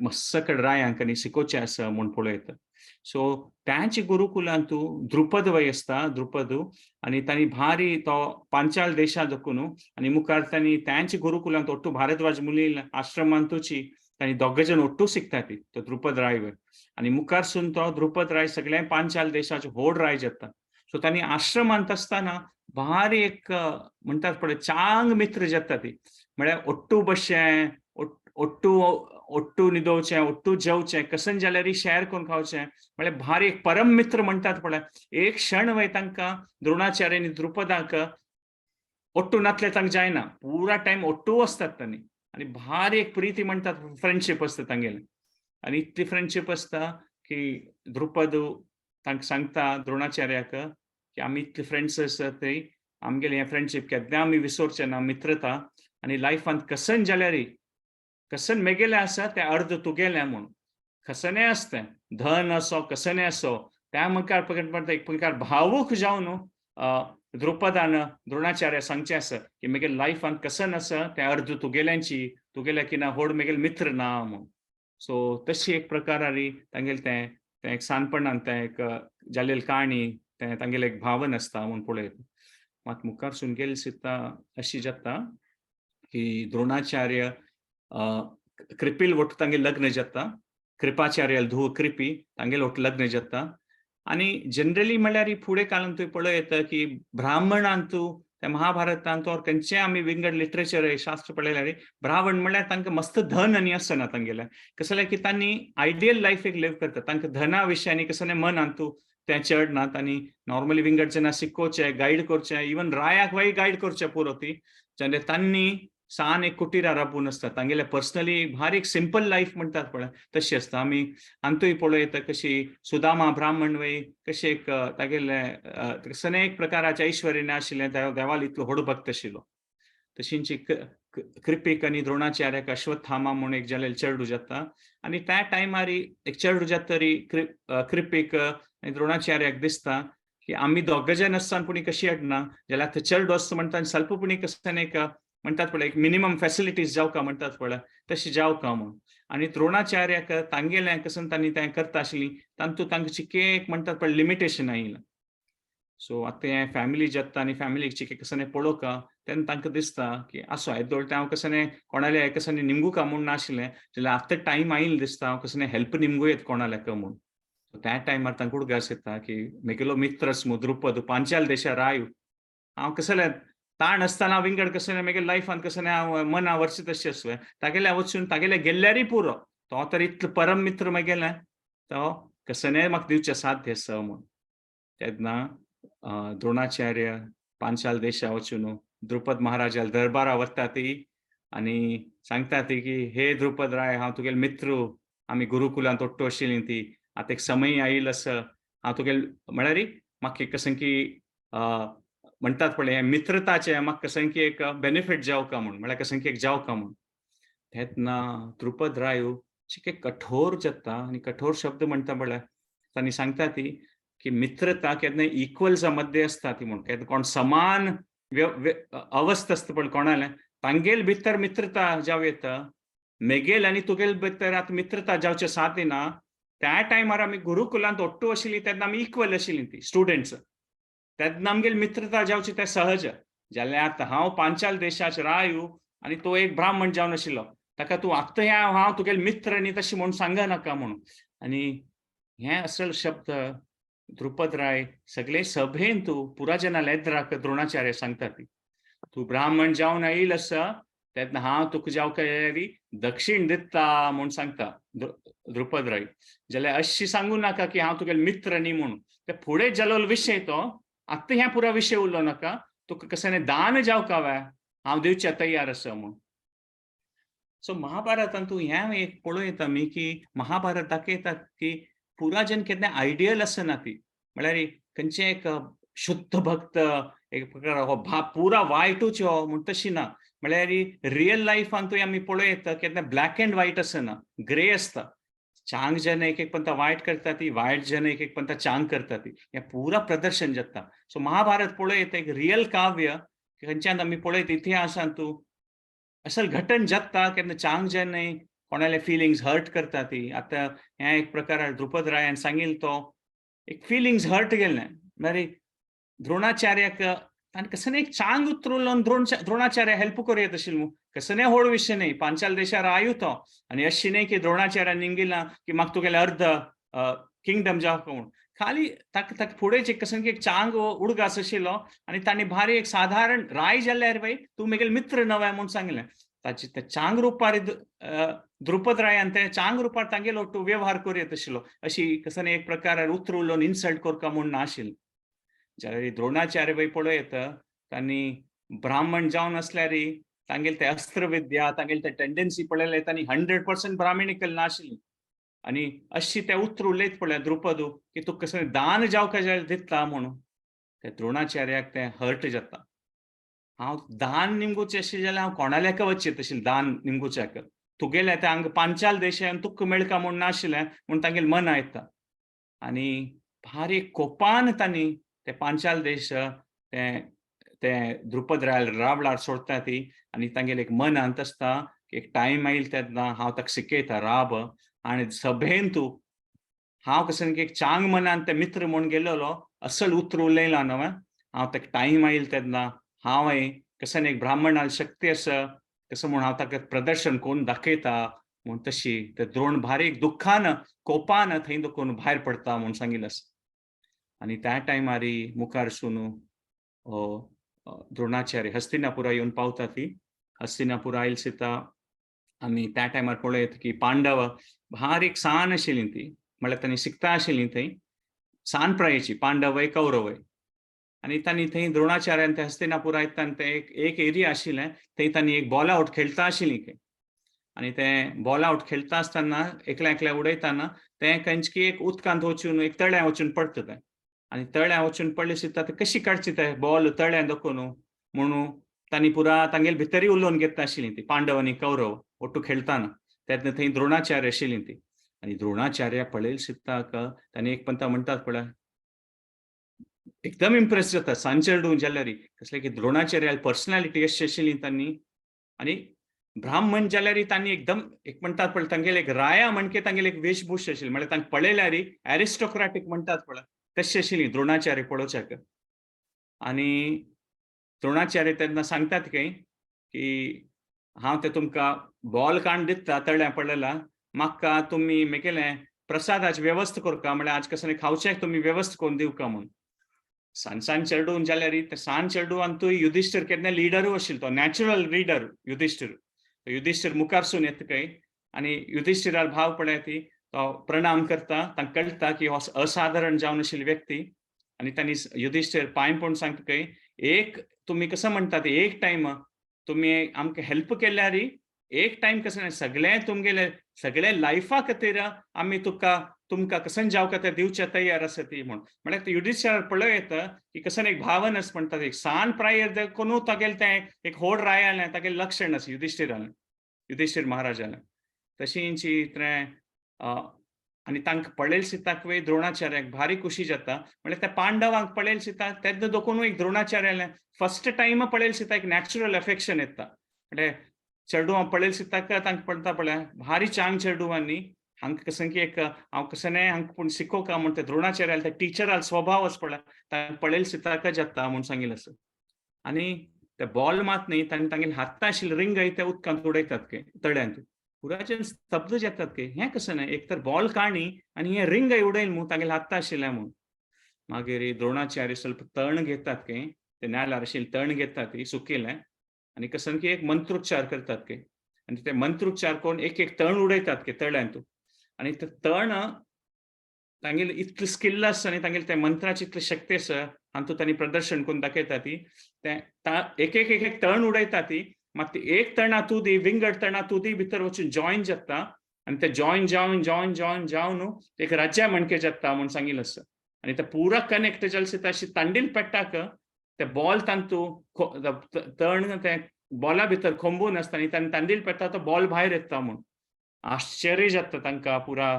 मस्सकड रायांक आनी शिकोवचे आसा म्हूण पळयता. सो त्याच गुरुकुलांतू द्रुपद वय आसता, द्रुपद. आनी तांणी भारी तो पांचाल देशा दखून आनी मुखार तांणी त्यांच गुरुकुलांत ಒಟ್ಟು भारद्वाज मुनी आश्रमांतूची तांणी दोग जण ಒಟ್ಟು शिकता ती, तो द्रुपद राय वय. आनी मुखारसून तो द्रुपद राय सगळ्या पांचाल देशाचो व्हड राय जाता. सो तांणी आश्रमांत आसतना भारी एक म्हणटात पळय, चांग मित्र जाता ती. म्हळ्यार ಒಟ್ಟು बसचें, ಒಟ್ಟು ಒಟ್ಟು न्हिदोवचें, ಒಟ್ಟು जेवचें, कसन जाल्यार शेअर करून खावचें. म्हळ्यार भारी एक परम मित्र म्हणटात पळय. एक क्षण वय तांकां द्रोणाचार्य आनी द्रुपदाक ಒಟ್ಟು नातले तांकां जायना. पुरा टायम ಒಟ್ಟು आसतात तांणी आनी भारी एक प्रिती म्हणटात, फ्रेंडशीप आसता तांगेलें. आनी इतली फ्रेंडशीप आसता की द्रुपद तांकां सांगता द्रोणाचार्याक की आमी इतली फ्रेंड्स आसात ते, आमगेले हें फ्रेंडशीप केन्ना आमी विसरचे ना, मित्रता. आनी लायफांत कसन जाल्यार कसन मेगेलें आसा तें अर्द तुगेलें म्हूण. कसनें आसता, धन असो कसनें असो, त्या मुखार म्हणटा एक प्रकार भावूक जावन द्रुपदान द्रोणाचार्य सांगचें आसा की मेगेले लायफांत कसन आसा तें अर्द तुगेल्यांची, तुगेल्या किना व्हड मेगेले मित्र ना म्हूण. सो तशी एक प्रकारारी तांगेलें तें तें एक सानपणान तें एक जालेली काणी, तें तांगेलें एक भावन आसता म्हूण पळयता. मात मुखारसून गेले सुद्दां अशी जाता की द्रोणाचार्य कृपील ಒಟ್ಟು तांगेलें लग्न जाता. कृपाचार्य धूव कृपी तांगेलें ಒಟ್ಟು लग्न जाता. आनी जनरली म्हळ्यार फुडें काळांत तुवें पळय येता की ब्राह्मणांतू त्या महाभारतांत or खंयचेय आमी विंगड लिटरेचर शास्त्र पळयल्यार ब्राह्मण म्हळ्यार तांकां मस्त धन आनी आसना तांगेलें. कसलें जाल्यार की तांणी आयडियल लायफ एक लिव करता. तांकां धना विशय आनी कसलें मनांतू तें चडनात. आनी नॉर्मली विंगड जेन्ना शिकोवचें, गायड करचें, इवन रायाक वय गायड करचें पुरो ती. जाल्यार तांणी सान एक कुटिरा राबून आसता. तांगेले पर्सनली भारी एक सिंपल लायफ म्हणटात पळय तशी आसता. आमी अंतूय पळयता कशी सुदामा ब्राह्मण वय कशें एक तागेले कसलें एक प्रकाराचे ऐश्वर्य आशिल्लें, देवाल इतलो व्हड भक्त आशिल्लो. तशींची कृपीक आनी द्रोणाचार्याक अश्वत्थामा म्हूण एक जालेले चेडू जाता. आनी त्या टायमार एक चेडू जाता तरी कृपीक आनी द्रोणाचार्याक दिसता की आमी दोग जाण आसतना पुणी कशी हाडना जाल्यार आतां चेडू आसता म्हणटा आनी स्वल्प पुणी कसलें एक म्हणटात पळय एक मिनिमम फॅसिलिटीज जावका म्हणटात पळय तशी जावका म्हूण. आनी द्रोणाचार्याक तांगेलें कसन तांणी तें करता आशिल्ली तांतू तांकां चिके एक म्हणटात पळय लिमिटेशन आयिल्लें. सो आतां हें फॅमिली जाता आनी फॅमिलीक चिके कसलें पळोवका तेन्ना तांकां दिसता की आसो येदोळ तें हांव कसलें कोणाले कसलें निमगुका म्हूण नाशिल्लें, जाल्यार आतां टायम आयिल्लो दिसता हांव कसलें हेल्प निमगू येत कोणाल्याक म्हूण. त्या टायमार तांकां उडगास येता की मेगेलो मित्र मु द्रुपद पांचाल देशा राय, हांव कसलें ताण आसतना विंगड कसलें मेगेले लायफान कसलें हांव मना वर्सी तशें आसलें तागेल्या वचून तागेले गेल्ल्यारय पुरो, तो तर इतलो परम मित्र मेगेले, तो कसलें म्हाका दिवचें साध्य आसा म्हूण. तेन्ना द्रोणाचार्य पांचाल देशा वचून द्रुपद महाराजाल दरबारा वता ती आनी सांगता ती की हे द्रुपद राय, हांव तुगेले मित्र, आमी गुरुकुलांत ಒಟ್ಟು आशिल्ली ती, आतां एक समय आयिल्लो आसा, हांव तुगेले म्हळ्यार म्हाका एक कसं की म्हणटात पळय मित्रताचे म्हाका कसं की एक बेनिफीट जावका म्हूण, म्हळ्यार कसं की एक जावका म्हूण. तेन्ना द्रुपद राय चिके कठोर जाता आनी कठोर शब्द म्हणटा पळय तांणी सांगता ती की मित्रता केन्ना इक्वल्सा मध्ये आसता ती म्हूण. केन्ना कोण समान अवस्था आसता पळय कोणाले तांगेल भितर मित्रता जावं येता, मेगेल आनी तुगेल भितर आतां मित्रता जावचें साथ ना. त्या टायमार आमी गुरुकुलांत ओट्टू आशिल्ली तेन्ना आमी इक्वल आशिल्ली ती स्टुडंट्स, तेन्ना आमगेल मित्रता जावची तें सहज. जाल्यार आतां हांव पांचाल देशाच रायू आनी तो एक ब्राह्मण जावन आशिल्लो, ताका तूं आतां ह्या हांव तुगेल मित्र न्ही तशें म्हूण सांग नाका म्हणून. आनी हे असल शब्द द्रुपद राय सगळे सभेन तूं पुराजना लेद्राक द्रोणाचार्य सांगता ती तूं ब्राह्मण जावन आयल आसा तेन्ना हांव तुका जावका जाल्यार दक्षिण दिता म्हूण सांगता द्रुपद राय. जाल्यार अशी सांगू नाका की हांव तुगेल मित्र न्ही म्हणून. ते फुडें जालो विशय तो आतां ह्या पुरा विशय उरलो नाका, तुका कशें दान जावका व्हय हांव दिवच्या तयार आसा म्हूण. सो महाभारतान तूं हें एक पळोवं येता आमी की महाभारत दाखयतात की पुरा जन केन्ना आयडियल आसना ती, म्हळ्यार खंयचें एक शुद्ध भक्त एक प्रकार हो पुरा वायटूच हो म्हूण तशी ना. म्हळ्यार रियल लायफान तूं आमी पळोवं येता केन्ना ब्लॅक एंड व्हायट आसना, ग्रे आसता. चांग जन एक एक पंता वायट करता ती, वायट जन एक एक पंता चांग करता ती, हें पुरा प्रदर्शन जाता. सो महाभारत पळोवं येता एक रियल काव्य खंयच्यान आमी पळयत इतिहासान तूं असल घटन जाता केन्ना चांग जन कोणाले फिलिंग्स हर्ट करता ती. आतां हें एक प्रकार द्रुपद रायान सांगिल्लो तो एक फिलिंग्स हर्ट गेल्लें. म्हळ्यार द्रोणाचार्याक ताणें कसं एक चांग उतरलो द्रोणाचार्य हेल्प करूं येत आशिल्लो मू, कसं नाही व्हड विशय न्ही. पांचाल देशार रायू तो आनी अशी न्ही की द्रोणाचार्यान निमगिला की म्हाका तुगेलें अर्ध किंगडम जावका म्हूण. खाली ताका ताका फुडें कसं की एक चांग उडगास आशिल्लो आनी तांणी भारी एक साधारण राय जाल्यार बाई तूं मेगेल मित्र नव्या म्हूण सांगलें. ताची ते चांग रुपार द्रुपद रायान ते चांग रुपार तांगेलो तूं व्यवहार करूं येत आशिल्लो. अशी कसं एक प्रकार उतर उलोवन इन्सल्ट करका म्हूण नाशिल्लें. जाल्यार द्रोणाचार्य बाई पळोवं येता तांणी ब्राह्मण जावन आसल्यार तांगेले ते अस्त्रविद्या तांगेले ते टेंडन्सी पळयले तांणी 100% ब्राह्मणिकल नाशिल्ली. आनी अशी ते उतर उलयत पळय द्रुपदू की तुका कसं दान जावका जाल्यार दिता म्हणून ते द्रोणाचार्याक तें हर्ट जाता. हांव दान निमगुचें अशें जाल्यार हांव कोणाल्याक वचचें तशें दान निमगुच्याक तुगेलें तें हांगा पांचाल देशान तुका मेळका म्हूण नाशिल्लें म्हूण तांगेलें मन येता. आनी भारी कोपान तांणी ते पांचाल देश ते ते द्रुपद रायाल रावळार सोडटा ती. आनी तांगेलें एक मनांत आसता की एक टायम आयल तेन्ना हांव ताका शिकयता राब आनी सभेन तूं हांव कसं एक चांग मनान ते मित्र म्हूण गेलेलो असल उतर उलयला न्हय हांव ताका टायम आयल तेन्ना हांव कसं एक ब्राह्मणाल शक्ती आसा कसं म्हूण हांव ताका प्रदर्शन करून दाखयता म्हूण. तशी ते द्रोण भारी दुख्खान कोपान थंय दुखून भायर पडटा म्हूण सांगिल्लें आसा. आनी त्या टायमार मुखार सून द्रोणाचार्य हस्तिनापुरा येवन पावता ती. हस्तिनापुरा आयल सिता आमी त्या टायमार पळयत की पांडव बारीक सान आशिल्ली ती, म्हळ्यार तांणी शिकता आशिल्ली थंय सान प्रायेची पांडवय कौरवय. आनी तांणी थंय द्रोणाचार्यान ते हस्तिनापुरा येता ते एक एक एरिया आशिल्लें थंय तांणी एक बॉल आवट खेळटा आशिल्ली थंय. आनी ते बॉल आवट खेळटा आसतना एकल्या एकल्या उडयतना तें खंयची एक उदकांत वचून एक तळ्या वचून पडटा तें. आनी तळ्या वचून पडले सुद्दां ते कशी काडची ते बॉल तळ्यान दाखोवन म्हणून तांणी पुरा तांगेले भितरूय उलोवन घेता आशिल्ली ती पांडव आनी कौरव ओट्टू खेळटाना. तेन्ना थंय द्रोणाचार्य आशिल्ली ती. आनी द्रोणाचार्य पळयल सुद्दां तांणी एक पंता म्हणटात पळय एकदम इम्प्रेस जाता सांचेरडू जाल्यार कसले की द्रोणाचार्य पर्सनॅलिटी अशी आशिल्ली तांणी. आनी ब्राह्मण जाल्यार तांणी एकदम एक म्हणटात पळय तांगेले एक राया म्हणके तांगेले एक वेशभूषा आशिल्ली, म्हळ्यार तांकां पळयल्यार एरिस्टोक्रेटीक म्हणटात पळय तशी आशिल्ली द्रोणाचार्य पळोवच्याक. आनी द्रोणाचार्य तेन्ना सांगतात खंय की हांव ते तुमकां बॉल काण दिता तळ्या पडलेला, म्हाका तुमी मेगेलें प्रसादाची वेवस्था करका, म्हळ्यार आज कसं खावच्याक तुमी वेवस्था करून दिवका म्हूण. सान सान चेडून जाल्यार ते सान चेडूआन तूं युधिश्ठीर केन्ना लिडरू आशिल्लो तो नॅचरल लिडर युधिश्ठीर. युधिश्ठीर मुखारसून येता खंय आनी युधिश्ठिराल भाव पळय ती तो प्रणाम करता, तांकां कळटा की हो असाधारण जावन आशिल्ली व्यक्ती. आनी तांणी युधिश्ठीर पांय पडून सांगता खंय एक तुमी कसं म्हणटात एक टायम तुमी आमकां हेल्प केल्यार एक टायम कसं सगळें तुमगेले सगळे लायफा खातीर आमी तुका तुमकां कसन जावका ते दिवचे तयार आसा ती म्हूण. म्हळ्यार ते युधिश्ठराक पळय येता की कसन एक भावन आसा म्हणटा, एक सान प्रायेर कोणू तागेलें तें एक होड रायालें तागेलें लक्षण आसा युधिश्ठिरालें, युधिश्ठीर महाराजालें. तशींची तें आनी तांकां पळयल सिताक वय द्रोणाचार्याक भारी खुशी जाता. म्हळ्यार त्या पांडवांक पळयल सिता तेन्ना दोकून एक द्रोणाचार्यालें फर्स्ट टायम पळयल सिता एक नॅचरल अफेक्शन येता. म्हळ्यार चेडवां पळयल सिताक तांकां पळता पळय भारी चांग चेडवांनी हांकां कसं की एक हांव कसं हांकां पूण शिकोवका म्हण ते द्रोणाचार्याल त्या टिचराल स्वभाव आसा पळय तांकां पळयल सिताक जाता म्हूण सांगिल्लें आसा. आनी ते बॉल मात न्ही तांणी तांगेले हाता आशिल्ले रिंग ते उदकांत उडयतात की तळ्यांत. पुराच्यान स्तब्ध जातात की हें कसं न्हय, एक तर बॉल काणी आनी हें रिंग उडयल म्हूण तांगेले हाता आशिल्लें म्हूण. मागीर द्रोणाचार्य ಸ್ವಲ್ಪ तण घेतात की ते नाल्यार आशिल्लें तण घेतात ती सुकिल्लें आनी कसं की एक मंत्रोच्चार करतात की आनी ते मंत्रोच्चार करून एक एक तण उडयतात की तळ्यांत. आनी ते तण तांगेले इतलें स्किल आसा आनी तांगेले त्या मंत्राची इतली शक्ती आसा हातूंत तांणी प्रदर्शन करून दाखयता ती ते एक एक एक एक तण उडयता ती मात ती एक तणा तुदी विंगड तणा तुदी भितर वचून जॉईन जाता आनी ते जॉईन जावन जॉईन जॉईन जावन एक राज्या म्हणके जाता म्हूण सांगिल्लें आसा. आनी ते पुरा कनेक्ट जाले अशी तांडील पेट्टाक ते बॉल तांतू तण ते बॉला भितर खोंबून आसता आनी तांणी तांडील पेट्टा तो बॉल भायर येता म्हूण. आश्चर्य जाता तांकां पुरा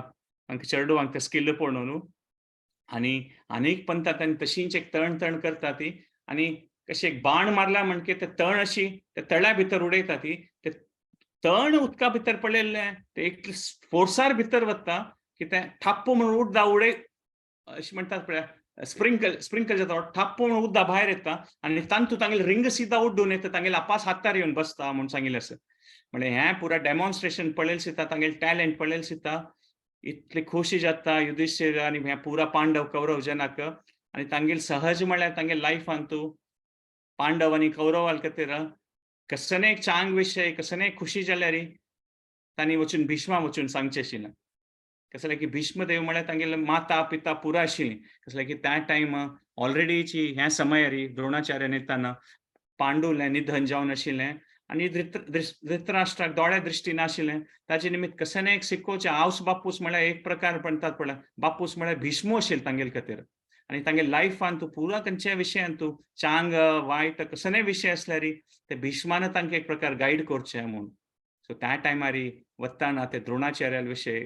तांकां चेडवांक ते स्किल पळोवन न्हू. आनी आनीक पंता तांणी तशींच एक तण तण करता ती आनी कशी एक बाण मारला म्हणके ते तण अशी ते तळ्या भितर उडयता ती ते तण उदका भितर पडलेलें ते एक फोर्सार भितर वता की तें थाप्प म्हणून उदका उडय अशें म्हणटात पळय स्प्रिंकल स्प्रिंकल जाता थाप्प म्हणून उदका भायर येता आनी तांतू तांगेले रिंग सिद्धा उड्डून येता तांगेले आपास हातार येवन बसता म्हूण सांगिल्लें आसा. म्हळ्यार हें पुरा डेमॉन्स्ट्रेशन पळयल सिता तांगेले टॅलंट पळयल सिता इतली खोशी जाता युधिश्ठीर आनी हें पुरा पांडव कौरव जनाक. आनी तांगेले सहज म्हळ्यार तांगेले लायफान तूं पांडव आनी कौरवाल खातीर कसने एक चांग विशय कसने खुशी जाल्यार तांणी वचून भीष्मा वचून सांगचें आशिल्लें. कसलें की भीष्मदेव म्हळ्यार तांगेले माता पिता पुरा आशिल्ली. कसलें की त्या टायम ऑलरेडीची ह्या समयार द्रोणाचार्य येताना पांडुलें निधन जावन आशिल्लें आनी धृतराष्ट्राक दोळ्या दृश्टी नाशिल्लें. ताचे निमित्त कसने एक शिकोवचें आवस बापूस म्हळ्यार एक प्रकार म्हणटात पळय बापूस म्हळ्यार भीष्म आशिल्लो तांगेले खातीर. आनी तांगेले लायफान तूं पुरा खंयच्या विशयान तूं चांग वायट कसले विशय आसल्यार ते भीष्मान तांकां एक प्रकार गायड करचें म्हूण. सो त्या टायमार वताना ते द्रोणाचार्या विशय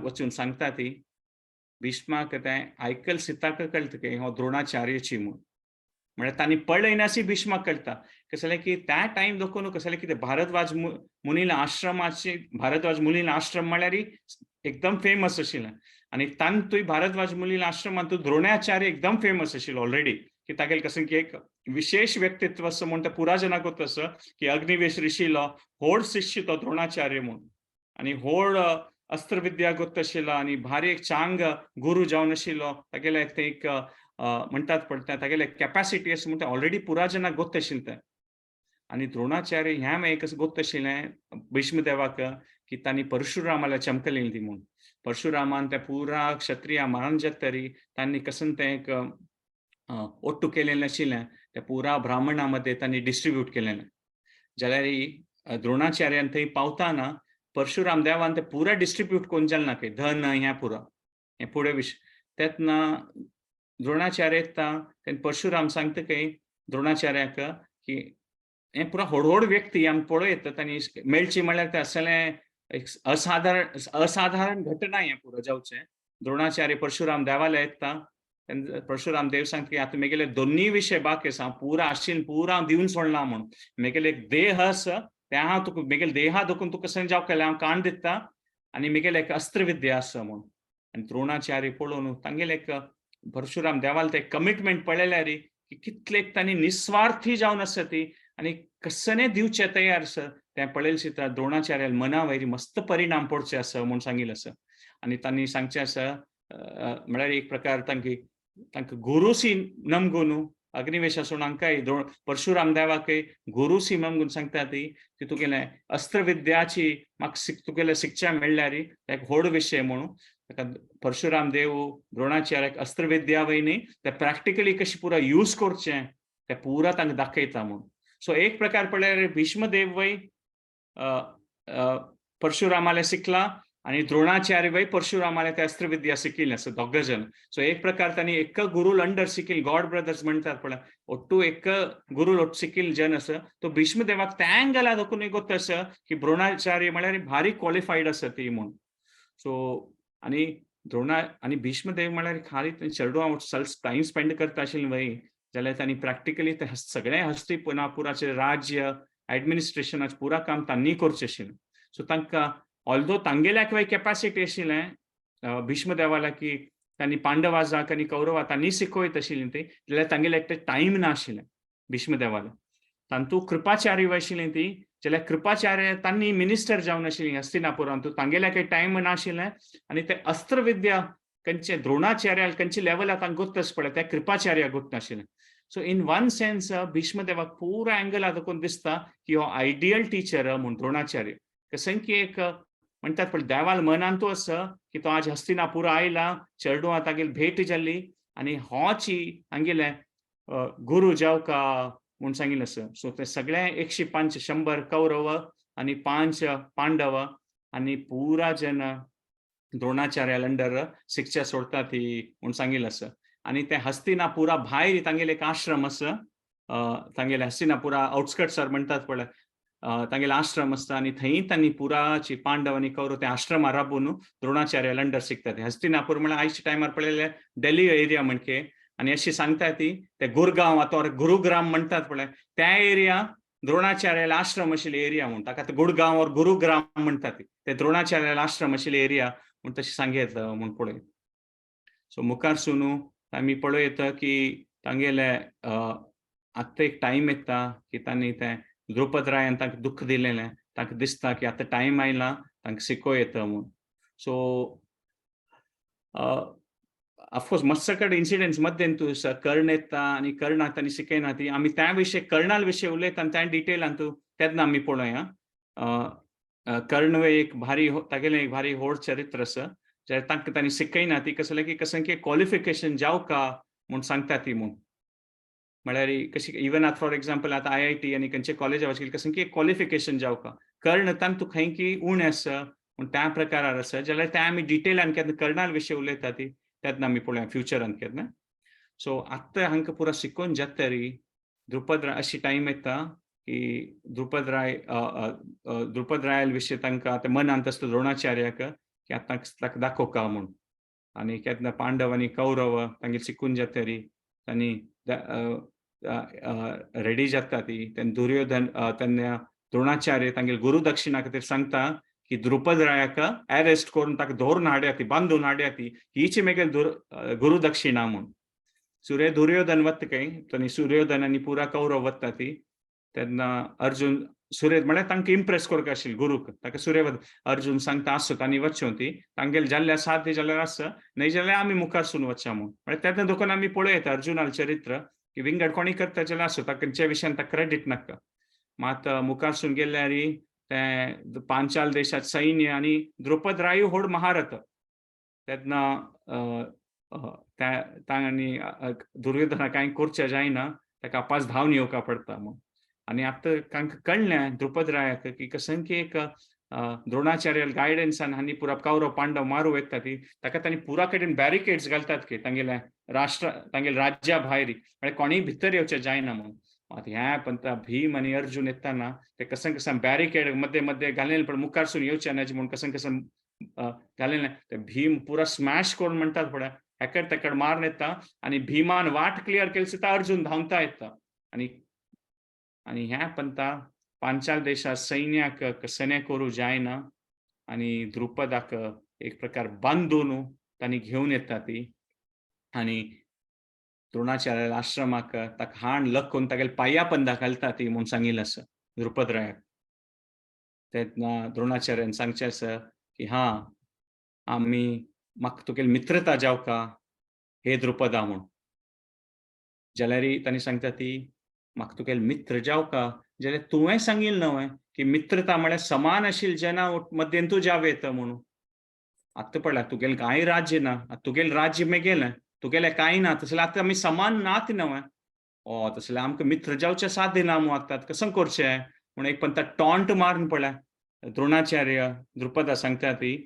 वचून सांगता ती भीष्माक तें आयकल सिताक कळटा की हो द्रोणाचार्यची म्हूण. म्हळ्यार तांणी पळयनासी भीष्माक कळटा कसलें की त्या टायम दोखून कसलें कितें भारद्वाज मुनीला आश्रमाची भारद्वाज मुनीला आश्रम म्हळ्यार एकदम फेमस आशिल्लें आनी तांतूय भारद्वाज मुनीला आश्रमांत द्रोणाचार्य एकदम फेमस आशिल्लो ऑलरेडी की तागेले कसं की एक विशेष व्यक्तित्व असं म्हूण पुरा जनाक आसा की अग्निवेश ऋषीलो होड शिष्य तो द्रोणाचार्य म्हूण आनी होड अस्त्रविद्या गोत्त आशिल्लो आनी भारी एक चांग गुरू जावन आशिल्लो. तागेले ते एक म्हणटात पळय तागेले कॅपॅसिटी आसा म्हण ऑलरेडी पुरा जनाक गोत्त आशिल्लें तें. आनी द्रोणाचार्य ह्या एक गोत्त आशिल्लें भीष्मदेवाक की तांणी परशुरामाला चमकलेली ती म्हूण. परशुरामान त्या पुरा क्षत्रिया मारून जात तरी तांणी कसन तें एक ओट्टू केलेलें आशिल्लें त्या पुरा ब्राह्मणा मध्ये तांणी डिस्ट्रिब्यूट केलेलें. जाल्यार द्रोणाचार्यान थंय पावताना परशुराम देवान ते पुरा डिस्ट्रिब्यूट करून जालें ना की धन हें पुरा हें फुडें विश तेन्ना द्रोणाचार्य येता तेन्ना परशुराम सांगता की द्रोणाचार्याक की हें पुरा व्हड व्हड व्यक्ती आमी पळयता तांणी मेळची म्हळ्यार तें असलें एक असाधारण असाधारण घटना हें पुरो जावचें. द्रोणाचार्य परशुराम देवालय येता तेन्ना परशुराम देव सांगता की आतां मेगेले दोन्ही विशय बाकी आसा हांव पुरा आशिल्लें पुरा हांव दिवन सोडला म्हूण. मेगेले एक देह आसा तें हांव तुका मेगेले देहा दोकून तुका कशें जावं केलें हांव काण दिता आनी मेगेले एक अस्त्रविद्या आसा म्हूण. आनी द्रोणाचार्य पळोवन तांगेले एक परशुराम देवाल ते कमिटमेंट पळयल्यार की कितले तांणी निस्वार्थी जावन आसा ती आनी कसने दिवचे तयार आसा तें पळयलें सिता द्रोणाचार्याल मना वयर मस्त परिणाम पडचे आसा म्हूण सांगिल्लें आसा. आनी तांणी सांगचें आसा म्हळ्यार एक प्रकार तांकी तांकां गुरुसी नमगो न्हू अग्निवेश आसून हांकांय परशुराम देवाकय गुरुसी नमगून सांगता ती की तुगेलें अस्त्रविद्याची म्हाका तुगेलें शिक्षा मेळ्ळ्यार एक व्हड विशय म्हणून. ताका परशुराम देव द्रोणाचार्याक अस्त्रविद्या वय न्ही ते प्रॅक्टिकली कशी पुरा यूज करचें ते पुरा तांकां दाखयता म्हूण. सो एक प्रकार पळयल्यार भीष्मदेव वय परशुरामाले शिकला आणि द्रोणाचार्य वय परशुरामाला ते अस्त्रविद्या शिकिल्लें आसा दोग जण. सो एक प्रकार तांणी एक गुरुल अंडर शिकिल, गॉड ब्रदर्स म्हणतात पळय, ಒಟ್ಟು एक गुरुल ಒಟ್ಟು शिकिल जन आसा. तो भीष्मदेवाक त्या अँगला दाखोवन गोत आसा की द्रोणाचार्य म्हळ्यार भारी क्वॉलिफायड आसा ती म्हूण. सो आनी द्रोणा आनी भीष्मदेव म्हळ्यार खाली चेडवां टायम स्पेंड करता आशिल्लें वय जाल्यार तांणी प्रॅक्टिकली ते सगळें हस्तिनापुराचें राज्य एडमिनिस्ट्रेशनाचें पुरा काम तांणी करचें आशिल्लें. सो तांकां ऑल्दो तांगेल्याक वय कॅपासिटी आशिल्लें भीष्मदेवाला की तांणी पांडवाजाक आनी कौरवा तांणी शिकयत आशिल्लीं ती, जाल्यार तांगेल्याक ते टायम ना आशिल्लें भीष्मदेवाला. तांतू कृपाचार्य आशिल्लीं ती, जाल्यार कृपाचार्य तांणी मिनिस्टर जावन आशिल्लीं हस्तिनापुरांत, तांगेल्याक टायम नाशिल्लें. आनी ते अस्त्रविद्या खंयचे द्रोणाचार्या खंयचे लेवलाक तांकां गोत्त पळय त्या कृपाचार्या गोत्त नाशिल्लें. सो इन वन सेन्स भीष्मदेवाक पुरा अँगल दाखोवन दिसता की हो आयडियल टिचर म्हूण द्रोणाचार्य. कसं की एक म्हणटात पण देवाल मनांतू आसा की तो आज हस्तिनापूर आयला, चेडवां तागेली भेट जाली आनी होची हांगेले गुरू जावका म्हूण सांगिल्लें आसा. सो ते सगळे 105 100 कौरव आनी 5 पांडव आनी पुरा जन द्रोणाचार्या अंडर शिक्षा सोडटा ती म्हूण सांगिल्लें आसा. आनी ते हस्तिनापुरा भायर तांगेले एक आश्रम आसा, तांगेले हस्तिनापुरा आउटस्कर्ट्सार म्हणटात पळय तांगेले आश्रम आसता आनी थंय तांणी पुराची पांडव आनी कौरव ते आश्रमार राबून द्रोणाचार्य अंडर शिकतात. हस्तिनापूर म्हळ्यार आयच्या टायमार पळयले दिल्ली एरिया म्हणके, आनी अशी सांगता ती ते गुरगांव आतां गुरुग्राम म्हणटात पळय त्या एरिया द्रोणाचार्याला आश्रम आशिल्ले एरिया म्हूण ताका गुडगांव और गुरुग्राम म्हणटात, ते द्रोणाचार्याला आश्रम आशिल्ले एरिया म्हूण तशें सांगयत म्हूण पळय. सो मुखार सुनू आमी पळयता की तांगेले आतां एक टायम येता की तांणी तें द्रुपद रायान तांकां दुख्ख दिलेलें, तांकां दिसता की आतां टायम आयला तांकां शिकोवं येता म्हूण. सो ऑफकोर्स मस्त कडेन इन्सिडेंट्स मद्देन तूं कर्ण येता आनी कर्णाक तांणी शिकयना ती आमी त्या विशय कर्णाल विशय उलयता आनी त्या डिटेलान तूं तेन्ना आमी पळोवया. कर्ण एक भारी तागेलें एक भारी व्हड चरित्र आसा, जे तांकां तांणी शिकयना ती कसलें की कसलें की क्वॉलिफिकेशन जावका म्हूण सांगता ती म्हूण. म्हळ्यार कशी इवन आतां फॉर एग्जाम्पल आतां आयआयटी आनी खंयचे कॉलेजा वचील कसलें की क्वॉलिफिकेशन जावका, कर्ण तांतू खंय की उणें आसा पूण त्या प्रकारार आसा, जाल्यार ते आमी डिटेलान केन्ना कर्णाल विशय उलयता ती तेन्ना आमी पळोवया फ्युचरान केन्ना. सो आतां हांकां पुरा शिकोवन जातरी द्रुपद राय अशी टायम येता की द्रुपद राय द्रुपद रायाल विशय तांकां आतां मनांत आसता द्रोणाचार्याक की आतां ताका दाखोवका म्हूण. आनी केन्ना पांडव आनी कौरव तांगेर शिकून जातरी तांणी रेडी जाता ती तेन्ना दुर्योधन तेन्ना द्रोणाचार्य तांगेर गुरु दक्षिणा खातीर सांगता की द्रुपद रायाक अरेस्ट करून ताका धरून हाड्या ती, बांदून हाड्या ती, हीच मेगेल गुरु दक्षिणा म्हूण. सूर्य दुर्योधन वता खंय आनी सुर्योधन आनी पुरा कौरव वता ती तेन्ना अर्जुन सूर्य म्हळ्यार तांकां इम्प्रेस करपाक आशिल्लें गुरूक, ताका सूर्य अर्जुन सांगता आसो तांणी वचचें ती तांगेले जाल्ले साध्य जाल्यार आसा, न्हय जाल्यार आमी मुखार सून वचया म्हूण. म्हळ्यार तेन्ना देखून आमी पळयता अर्जुनालें चरित्र की विंगड कोणी करता जाल्यार आसो, ताका खंयच्या विशयान ताका क्रेडीट नाका. मात मुखार सून गेल्यार ते पांचाल देशात सैन्य आनी द्रुपद राय व्हड महारथ तेन्ना तांणी दुर्योधना कांय करचें जायना, ताका आपास धांवन येवका पडटा म्हूण. आनी आतां तांकां कळ्ळें द्रुपद रायाक की कसं की एक द्रोणाचार्य गायडन्सान हांणी पुरा कौरव पांडव मारू येता ती, ताका तांणी पुरा कडेन बॅरिकेड्स घालतात की तांगेल्या राष्ट्र तांगेल्या राज्या भायर, म्हळ्यार कोणीय भितर येवचें जायना म्हूण. आतां ह्या पण भीम आनी अर्जुन येताना ते कसं कसं बॅरिकेड मध्ये मध्ये घालेले, पण मुखारसून येवचे न्हय म्हूण कसं कसं घालेलें. ते भीम पुरा स्मॅश करून म्हणटात पळय हेकड तेकड मारून येता आनी भीमान वाट क्लियर केली सुद्दां अर्जुन धांवता येता. आनी आनी ह्या पंता पांचाल देशात सैन्याक सैन्य करूं जायना आनी द्रुपदाक एक प्रकार बांदून तांणी घेवन येता ती आनी द्रोणाचार्य आश्रमाक ताका हाण लखून तागेले पांया पंदा घालता ती म्हूण सांगिल्लें आसा द्रुपद रायाक. तेन्ना द्रोणाचार्यान सांगचें आसा की हा आमी म्हाका तुगेली मित्रता जावका हे द्रुपदा म्हूण. जाल्यार तांणी सांगता ती म्हाका तुगेले मित्र जावका जाल्यार तुवें सांगिल्लें न्हय की मित्रता म्हळ्यार समान आशिल्ले जना मद्देन तूं जावं येता म्हणून. आतां पळय तुगेलें कांय राज्य ना, तुगेलें राज्य मेगेलें, तुगेलें कांय ना, तशें आतां आमी समान नात न्हय. ओ तसलें आमकां मित्र जावचें साध्य ना मू आतां कसं करचें म्हूण एक पण टॉन्ट मारून पळय द्रोणाचार्य द्रुपदा सांगता ती.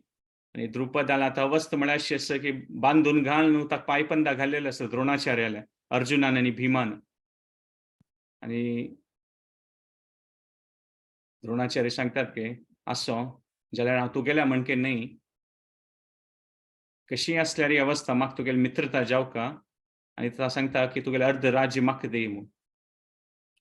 आणि द्रुपदाला आता अवस्था म्हळ्यार अशी आसा की बांदून घाल न्हू, ताका पांयपंदा घाल्लेले आसा द्रोणाचार्याले, अर्जुनान आनी भीमान. आनी द्रोणाचार्य सांगतात की आसो जाल्यार हांव तुगेल्या म्हणके न्हय, कशी आसल्यार ही अवस्था म्हाका तुगेली मित्रता जावका. आनी तो सांगता की तुगेलें अर्द राज्य म्हाका दी म्हूण.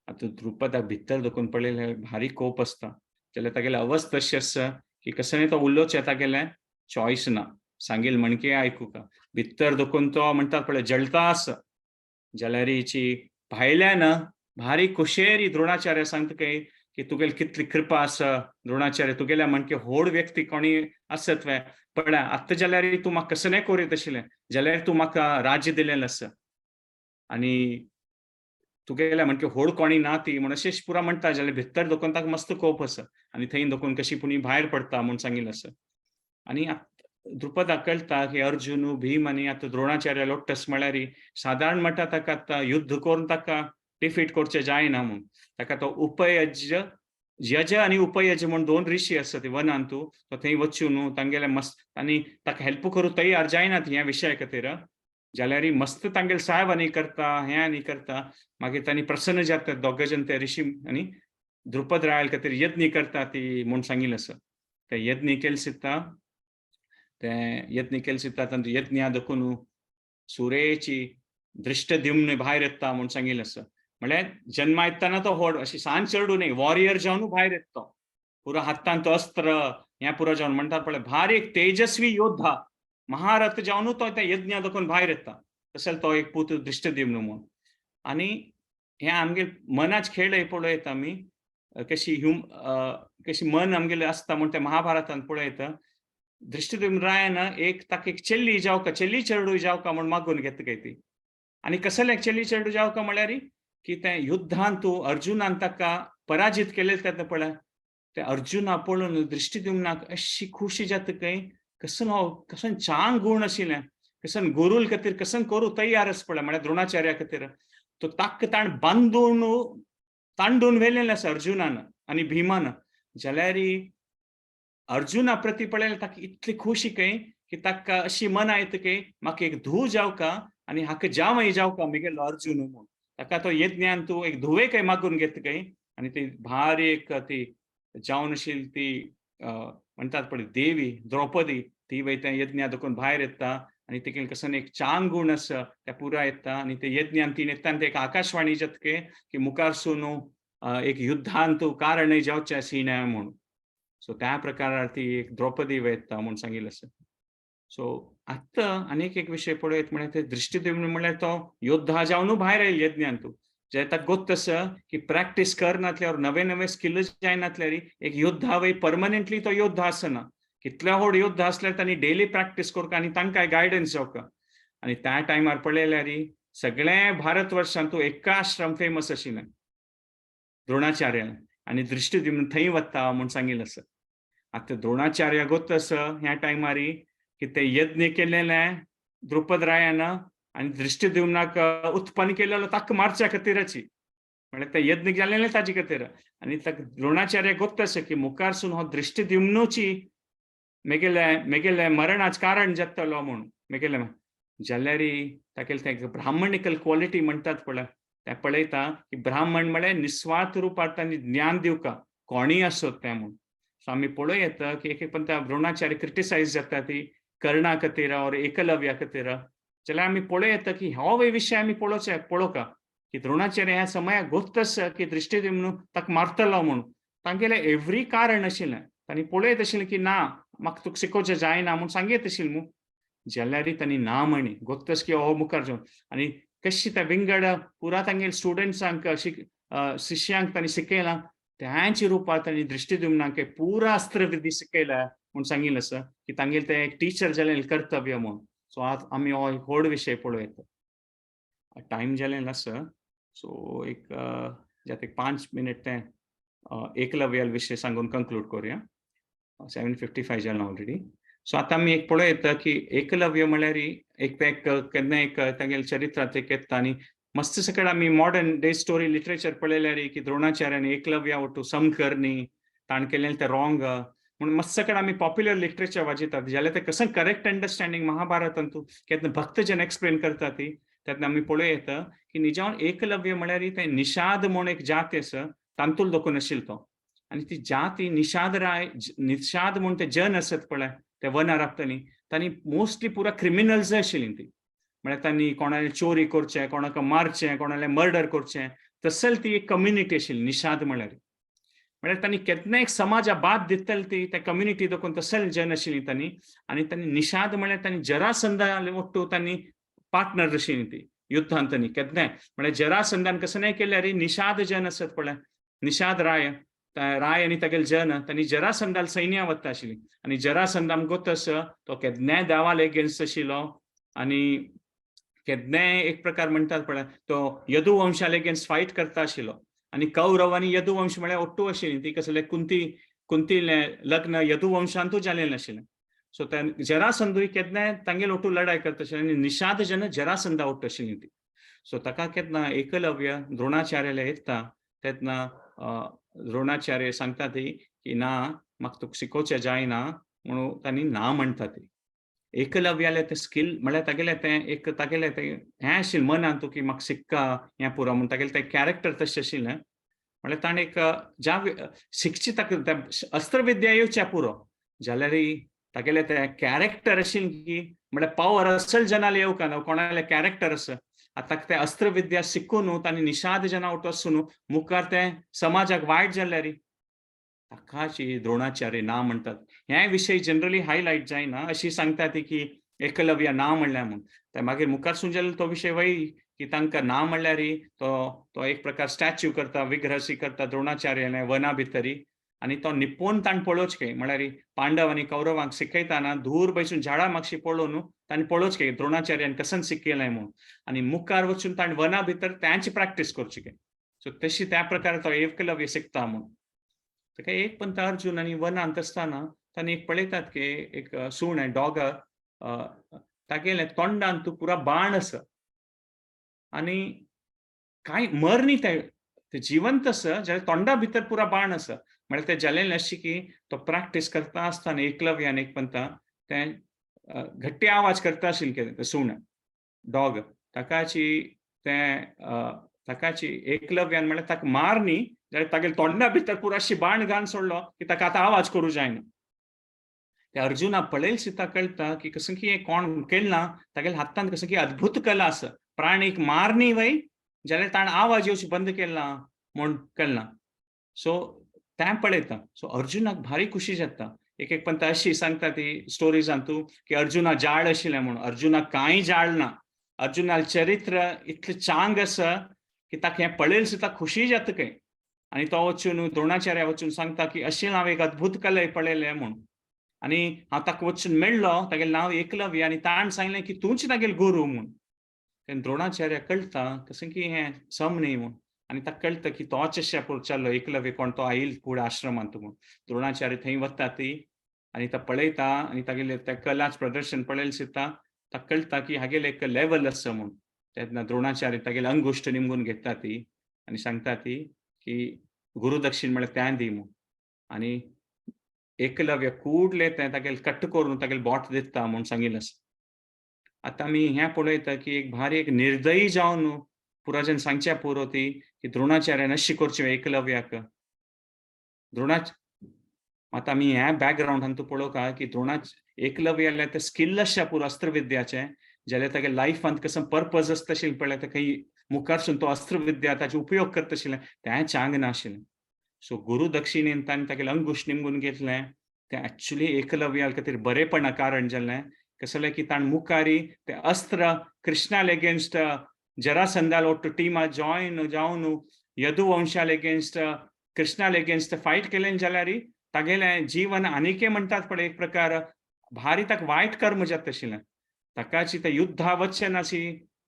आतां द्रुपदाक भितर दखून पळयल्यार भारी कोप आसता. जाल्यार तागेली अवस्था अशी आसा की कसं तो उलोवचें तागेलें चॉयस ना, सांगील म्हणके आयकुका. भितर दखून तो म्हणटात पळय जळता आसा. जाल्यार हिची भायल्यान भारी खुशेरी द्रोणाचार्य सांगता काय की तुगेली कितली कृपा आसा द्रोणाचार्य, तुगेल्या म्हणके व्हड व्यक्ती कोणी आसत वे पळय, आतां जाल्यार तूं म्हाका कसं नाही करीत आशिल्लें, जाल्यार तूं म्हाका राज्य दिलेलें आसा आनी तुगेल्या म्हणके व्हड कोणी ना ती म्हण अशें पुरा म्हणटा. जाल्यार भितर दखून ताका मस्त कोप आसा आनी थंय दखून कशी पुणी भायर पडटा म्हूण सांगिल्लें आसा. आनी द्रुपदाक कळटा की अर्जुन भीम आनी आतां द्रोणाचार्य लोट्टस म्हळ्यार सादारण म्हणटा ताका आतां युद्ध करून ताका डिफीट करचें जायना म्हूण. ताका तो उपयज यज आनी उपयज म्हूण दोन ऋषी आसा ते वनांत, तो थंय वचून न्हू तांगेले मस्त आनी ताका हेल्प करूं तयार जायना ह्या विशया खातीर. जाल्यार मस्त तांगेले साहेब आनी करता हें आनी करता. मागीर तांणी प्रसन्न जाता दोग जण ते ऋषी आनी द्रुपद रायल खातीर यज्ञ करता ती म्हूण सांगिल्लें आसा. ते यज्ञ केले सित्ता, ते यज्ञ केले सित्ता तांतूं यज्ञा दखून सुरेची दृश्टद्युम्न भायर येता म्हूण सांगिल्लें आसा. म्हळ्यार जन्मा येतना तो व्हड अशी सान चेडूं न्हय, वॉरियर जावन भायर येता तो, पुरो हातांत अस्त्र हें पुरो जावन म्हणटात पळय भारी एक तेजस्वी योद्धा महारथ जावन तो त्या यज्ञा दखून भायर येता. तशें तो एक पूत दृश्टद्युम्न म्हूण. आनी हें आमगे मनाच खेळ पळयता आमी कशी कशी मन आमगेलें आसता म्हूण तें महाभारतान पळयता. दृश्टद्युम्न रायान एक ताका एक चेल्ली जावका, चेल्ली चेडूं जावका म्हूण मागून घेता काय ती. आनी कसलें एक चेल्ली चेडूं जावका म्हळ्यार की तें युद्धांत तूं अर्जुनान ताका पराजीत केलें तेन्ना पळय तें अर्जुना पळोवन दृश्टद्युम्नाक अशी खुशी जाता काय कसन हो कसन चांग गुण आशिल्लें, कसन गुरूल खातीर कसन करूं तयार आसा पळय म्हळ्यार द्रोणाचार्या खातीर. तो ताका ताणें बांदून तांडून व्हेलेलें आसा अर्जुनान आनी भीमान. जाल्यार अर्जुना प्रती पळयल्यार ताका इतली खुशी काय की ताका अशी मना येता की म्हाका एक धूव जावका आनी हाका जावंय जावका म्हगेलो अर्जुन म्हूण. ताका तो यज्ञान तूं एक धुवे काय मागून घेता काय. आनी ती भारी एक ती जावन आशिल्ली ती म्हणटात पळय देवी द्रौपदी, ती वयता यज्ञा दखून भायर येता आनी तिका कसो एक चांग गुण आसा त्या पुरा येता. आनी ते यज्ञान तीन येता आनी ते एक आकाशवाणी जातके की मुखार न्हू एक युद्धान तूं कारण जावचें आशिना म्हूण. सो त्या प्रकारार ती एक द्रौपदी वयता म्हूण सांगिल्लें आसा. सो आतां आनीक एक विशय पळयत म्हळ्यार ते दृश्टद्युम्न म्हळ्यार तो योद्धा जावन भायर आयलो यज्ञान तूं. जे ताका गोत्त आसा की प्रॅक्टीस करनातल्यार नवे नवे स्किल्स जायनातल्यार एक योद्धा वय परमनंटली तो योद्धा आसना. कितलो व्हड योद्धा आसल्यार तांणी डेली प्रॅक्टीस करता आनी तांकां गायडन्स जावका. आनी त्या टायमार पळयल्यार सगळें भारतवर्षांत एका आश्रम फेमस आशिल्लें द्रोणाचार्य आनी दृश्टद्युम्न थंय वता म्हूण सांगिल्लें आसा. आतां द्रोणाचार्य गोत्त आसा ह्या टायमार की ते यज्ञ केलेलें द्रुपद रायान आनी दृश्टद्युम्नाक उत्पन्न केलेलो ताका मारच्या खातीराची, म्हळ्यार ते यज्ञ जालेलें ताजे खातीर. आनी ताका द्रोणाचार्य गोत्त आसा की मुखारसून हो दृश्टद्युम्नूची मेगेले मेगेले मरणाच कारण जातलो म्हूण मेगेले. जाल्यार तागेले तें ब्राह्मणिकल क्वॉलिटी म्हणटात पळय तें पळयता की ब्राह्मण म्हळ्यार निस्वार्थ रुपार तांणी ज्ञान दिवका कोणीय आसत तें म्हूण. सो आमी पळोवं येता की एक एक पण त्या द्रोणाचार्य क्रिटिसायज जाता ती कर्णा खातीर ऑर एकलव्या खातीर. जाल्यार आमी पळोवं येता की हो विशय आमी पळोवचे पळोवका की द्रोणाचार्य ह्या समयाक गोत्त आसा की दृश्टद्युम्न ताका मारतलो म्हूण. तांगेलें एवरी कारण आशिल्लें, तांणी पळयत आशिल्लें की ना म्हाका तुका शिकोवचें जायना म्हूण सांगयत आशिल्लें न्हू. जाल्यार तांणी ना म्हणी गोत्तस की हो मुखार जावन आनी कशी त्या विंगड पुरा तांगेले स्टुडंट्सांक शिष्यांक तांणी शिकयलां त्यांच्या रुपार तांणी दृश्टद्युम्नाक पुरा अस्त्रविधी शिकयल्या म्हूण सांगिल्लें आसा की तांगेलें तें एक टिचर जालें कर्तव्य म्हूण. सो आज आमी हो एक व्हड विशय पळोवं. टायम जालें आसा. सो एक जाता एक 5 मिनट तें एकलव्याल विशय सांगून कंक्लूड करुया. 7:55 जालां ऑलरेडी. सो आतां आमी एक पळोवं येता की एकलव्य म्हळ्यार एक तें केन्ना एक तांगेले चरित्रांत एक येता. आनी मस्त सकयल आमी मॉडर्न डे स्टोरी लिटरेचर पळयल्यार की द्रोणाचार्य आनी एकलव्या वटू समकरणी ताणें केलें तें रॉंग. म्हणून मस्त कडेन आमी पॉप्युलर लिटरेचर वाजयतात जाल्यार ते कसं करेक्ट अंडरस्टँडींग महाभारतांतू केन्ना भक्तजन एक्सप्लेन करता ती तेन्ना आमी पळोवं येता की निजावन एकलव्य म्हळ्यार ते निषाद म्हूण एक जाती आसा तांतूल दखून आशिल्लो तो. आनी ती जाती निषाद राय निषाद म्हूण ते जन आसत पळय ते वनार राबतली तांणी मोस्टली पुरा क्रिमिनल्स आशिल्ली ती. म्हळ्यार तांणी कोणाले चोरी करचें, कोणाक मारचें, कोणाले मर्डर करचें, तसल ती एक कम्युनिटी आशिल्ली निषाद म्हळ्यार. म्हळ्यार तांणी केन्ना एक समाजा बाद दितले ती त्या कम्युनिटी देखून तसल जन आशिल्ली तांणी. आनी तांणी निषाद म्हळ्यार तांणी जरासंधा ಒಟ್ಟು तांणी पार्टनर आशिल्ली ती युद्धांत तांणी केन्नाय. म्हळ्यार जरासंधान कसं नाही केल्यार निषाद जन आसत पळय निषाद राय राय आनी तागेले जन तांणी जरासंधाल सैन्या वता आशिल्ली. आनी जरासंध आमकां गोत आसा तो केन्नाय देवाल एगेन्स्ट आशिल्लो आनी केन्नाय एक प्रकार म्हणटात पळय तो यदुवंशाल एगेन्स्ट फायट करता आशिल्लो. आनी कौरव आनी यदुवंश म्हळ्यार ಒಟ್ಟು आशिल्ली ती कसले कुंती कुंतीलें लग्न यदुवंशांतूच जालेलें आशिल्लें. सो त्या जरासंधूय केन्नाय तांगेल ಒಟ್ಟು लढाय करता आशिल्ले आनी निषाद जन जरासंधा ಒಟ್ಟು आशिल्ली ती. सो ताका केन्ना एकलव्य द्रोणाचार्याले येता तेन्ना द्रोणाचार्य सांगता ती की ना म्हाका तुका शिकोवचें जायना म्हणून तांणी ना म्हणटा ती. एकलव्याले तें स्कील म्हळ्यार तागेलें तें एक तागेलें तें हें आशिल्लें मनांत की म्हाका शिक्का हें पुरो म्हूण तागेलें तें कॅरेक्टर तशें आशिल्लें. म्हळ्यार ताणें एक ज्या शिकची ताका अस्त्रविद्या येवच्या पुरो जाल्यारय तागेलें तें कॅरेक्टर आशिल्लें की म्हळ्यार पावर असल जनाले येवंक ना कोणालें कॅरेक्टर आसा. आतां तें अस्त्रविद्या शिकून तांणी निषाद जना वट वचून मुखार तें समाजाक वायट जाल्यार ताकाची द्रोणाचार्य ना म्हणटात. हे विशय जनरली हायलायट जायना अशी सांगता ती की एकलव्य ना म्हणल्यार म्हूण. ते मागीर मुखार जाल्यार तो विशय वय की तांकां ना म्हणल्यार तो तो एक प्रकार स्टॅच्यू करता विग्रहशी करता द्रोणाचार्याले वना भितरी आनी तो निपोवन ताणें पळोवच काय म्हळ्यार पांडव आनी कौरवांक शिकयतना दूर बैसून झाडां मागशी पळोवन ताणें पळोवच काय द्रोणाचार्यान कसन शिकयलें म्हूण. आनी मुखार वचून ताणें वना भितर तांची प्रॅक्टीस करची काय. सो तशी त्या प्रकारे तो एकलव्य शिकता म्हूण. ताका एक पण अर्जुन आनी वनांत आसतना तांणी एक पळयतात की एक सूण डॉग तागेलें तोंडांत पुरा बाण आसा आनी कांय मर न्ही तें जिवंत आसा जाल्यार तोंडा भितर पुरा बाण आसा. म्हळ्यार तें जालेलें अशें की तो प्रॅक्टीस करता आसतना एकलव्यान एक पंता तें घट्टी आवाज करता आशिल्लें कितें तें सूण डॉग ताकाची तें ताकाची एकलव्यान म्हळ्यार ताका मार न्ही जाल्यार तागेले तोंडा भितर पुरा अशी बाण घालून सोडलो की ताका आतां आवाज करूं जायना. ते अर्जुना पळयल सुद्दां कळटा की कसं की कोण केल ना तागेल्या हातांत कसं की अद्भुत कला आसा प्राणीक मार न्ही वय जाल्यार ताणें आवाज येवची बंद केला म्हूण कळना. सो तें पळयता. सो अर्जुनाक भारी खुशी जाता. एक एक पंत अशी सांगता ती स्टोरीजान तूं की अर्जुना जाळ आशिल्लें म्हूण. अर्जुनाक कांय जाळ ना. अर्जुनाल चरित्र इतलें चांग आसा की ताका हें पळयल सुद्दां खुशी जाता खंय. आनी तो वचून द्रोणाचार्या वचून सांगता की अशें हांव एक अद्भुत कला पळयलें म्हूण. आनी हांव ताका वचून मेळ्ळो तागेलें नांव एकलव्य आनी ताणें सांगलें की तूंच तागेलो गुरू म्हूण. तेन्ना द्रोणाचार्य कळटा कसं की हें सम न्ही म्हूण. आनी ताका कळटा की तोच अशें चल्लो एकलव्य कोण तो आयल फुडें आश्रमांत म्हूण. द्रोणाचार्य थंय वता ती आनी तो पळयता आनी तागेलें त्या कलाच प्रदर्शन पळयल सुद्दां ताका कळटा की हागेलें एक लेवल आसा म्हूण. तेन्ना द्रोणाचार्य तागेले अंगुष्ठ निमगून घेता ती आनी सांगता ती की गुरुदक्षिण म्हळ्यार तें दी म्हूण. आनी एकलव्य कूडले तें तागेलें कट करून तागेलें बोट दिता म्हूण सांगिल्लें आसा. आतां आमी हें पळयता की एक भारी एक निर्दयी जावन पुराजन सांगच्या पुरो ती की द्रोणाचार्यान अशी करची एकलव्याक. द्रोणाच आतां आमी ह्या बॅकग्रावंड हातूंत पळोवंक की द्रोणाच एकलव्याले ते स्किल आसा पुरो अस्त्रविद्याचें जाल्यार तागे लायफांत कसो पर्पज आसता आशिल्लें पळय ताका मुखारसून तो अस्त्रविद्या ताचो उपयोग करता आशिल्लें तें चांग नाशिल्लें. सो गुरु दक्षिणेन ताणें तागेलें अंगुश निमगून घेतलें तें एक्चुली एकलव्या खातीर बरेपणा कारण जालें कसलें की ताणें मुखारी तें अस्त्र कृष्णाल एगेन्स्ट जरासंधाल ಒಟ್ಟು टीमा जॉयन जावन यदुवंशाल एगेन्स्ट कृष्णाल एगेन्स्ट फायट केलें जाल्यार तागेलें जीवन आनीके म्हणटात पळय एक प्रकार भारी ताका वायट कर्म जाता आशिल्लें. ताकाची ते युद्धा वचचें नाशी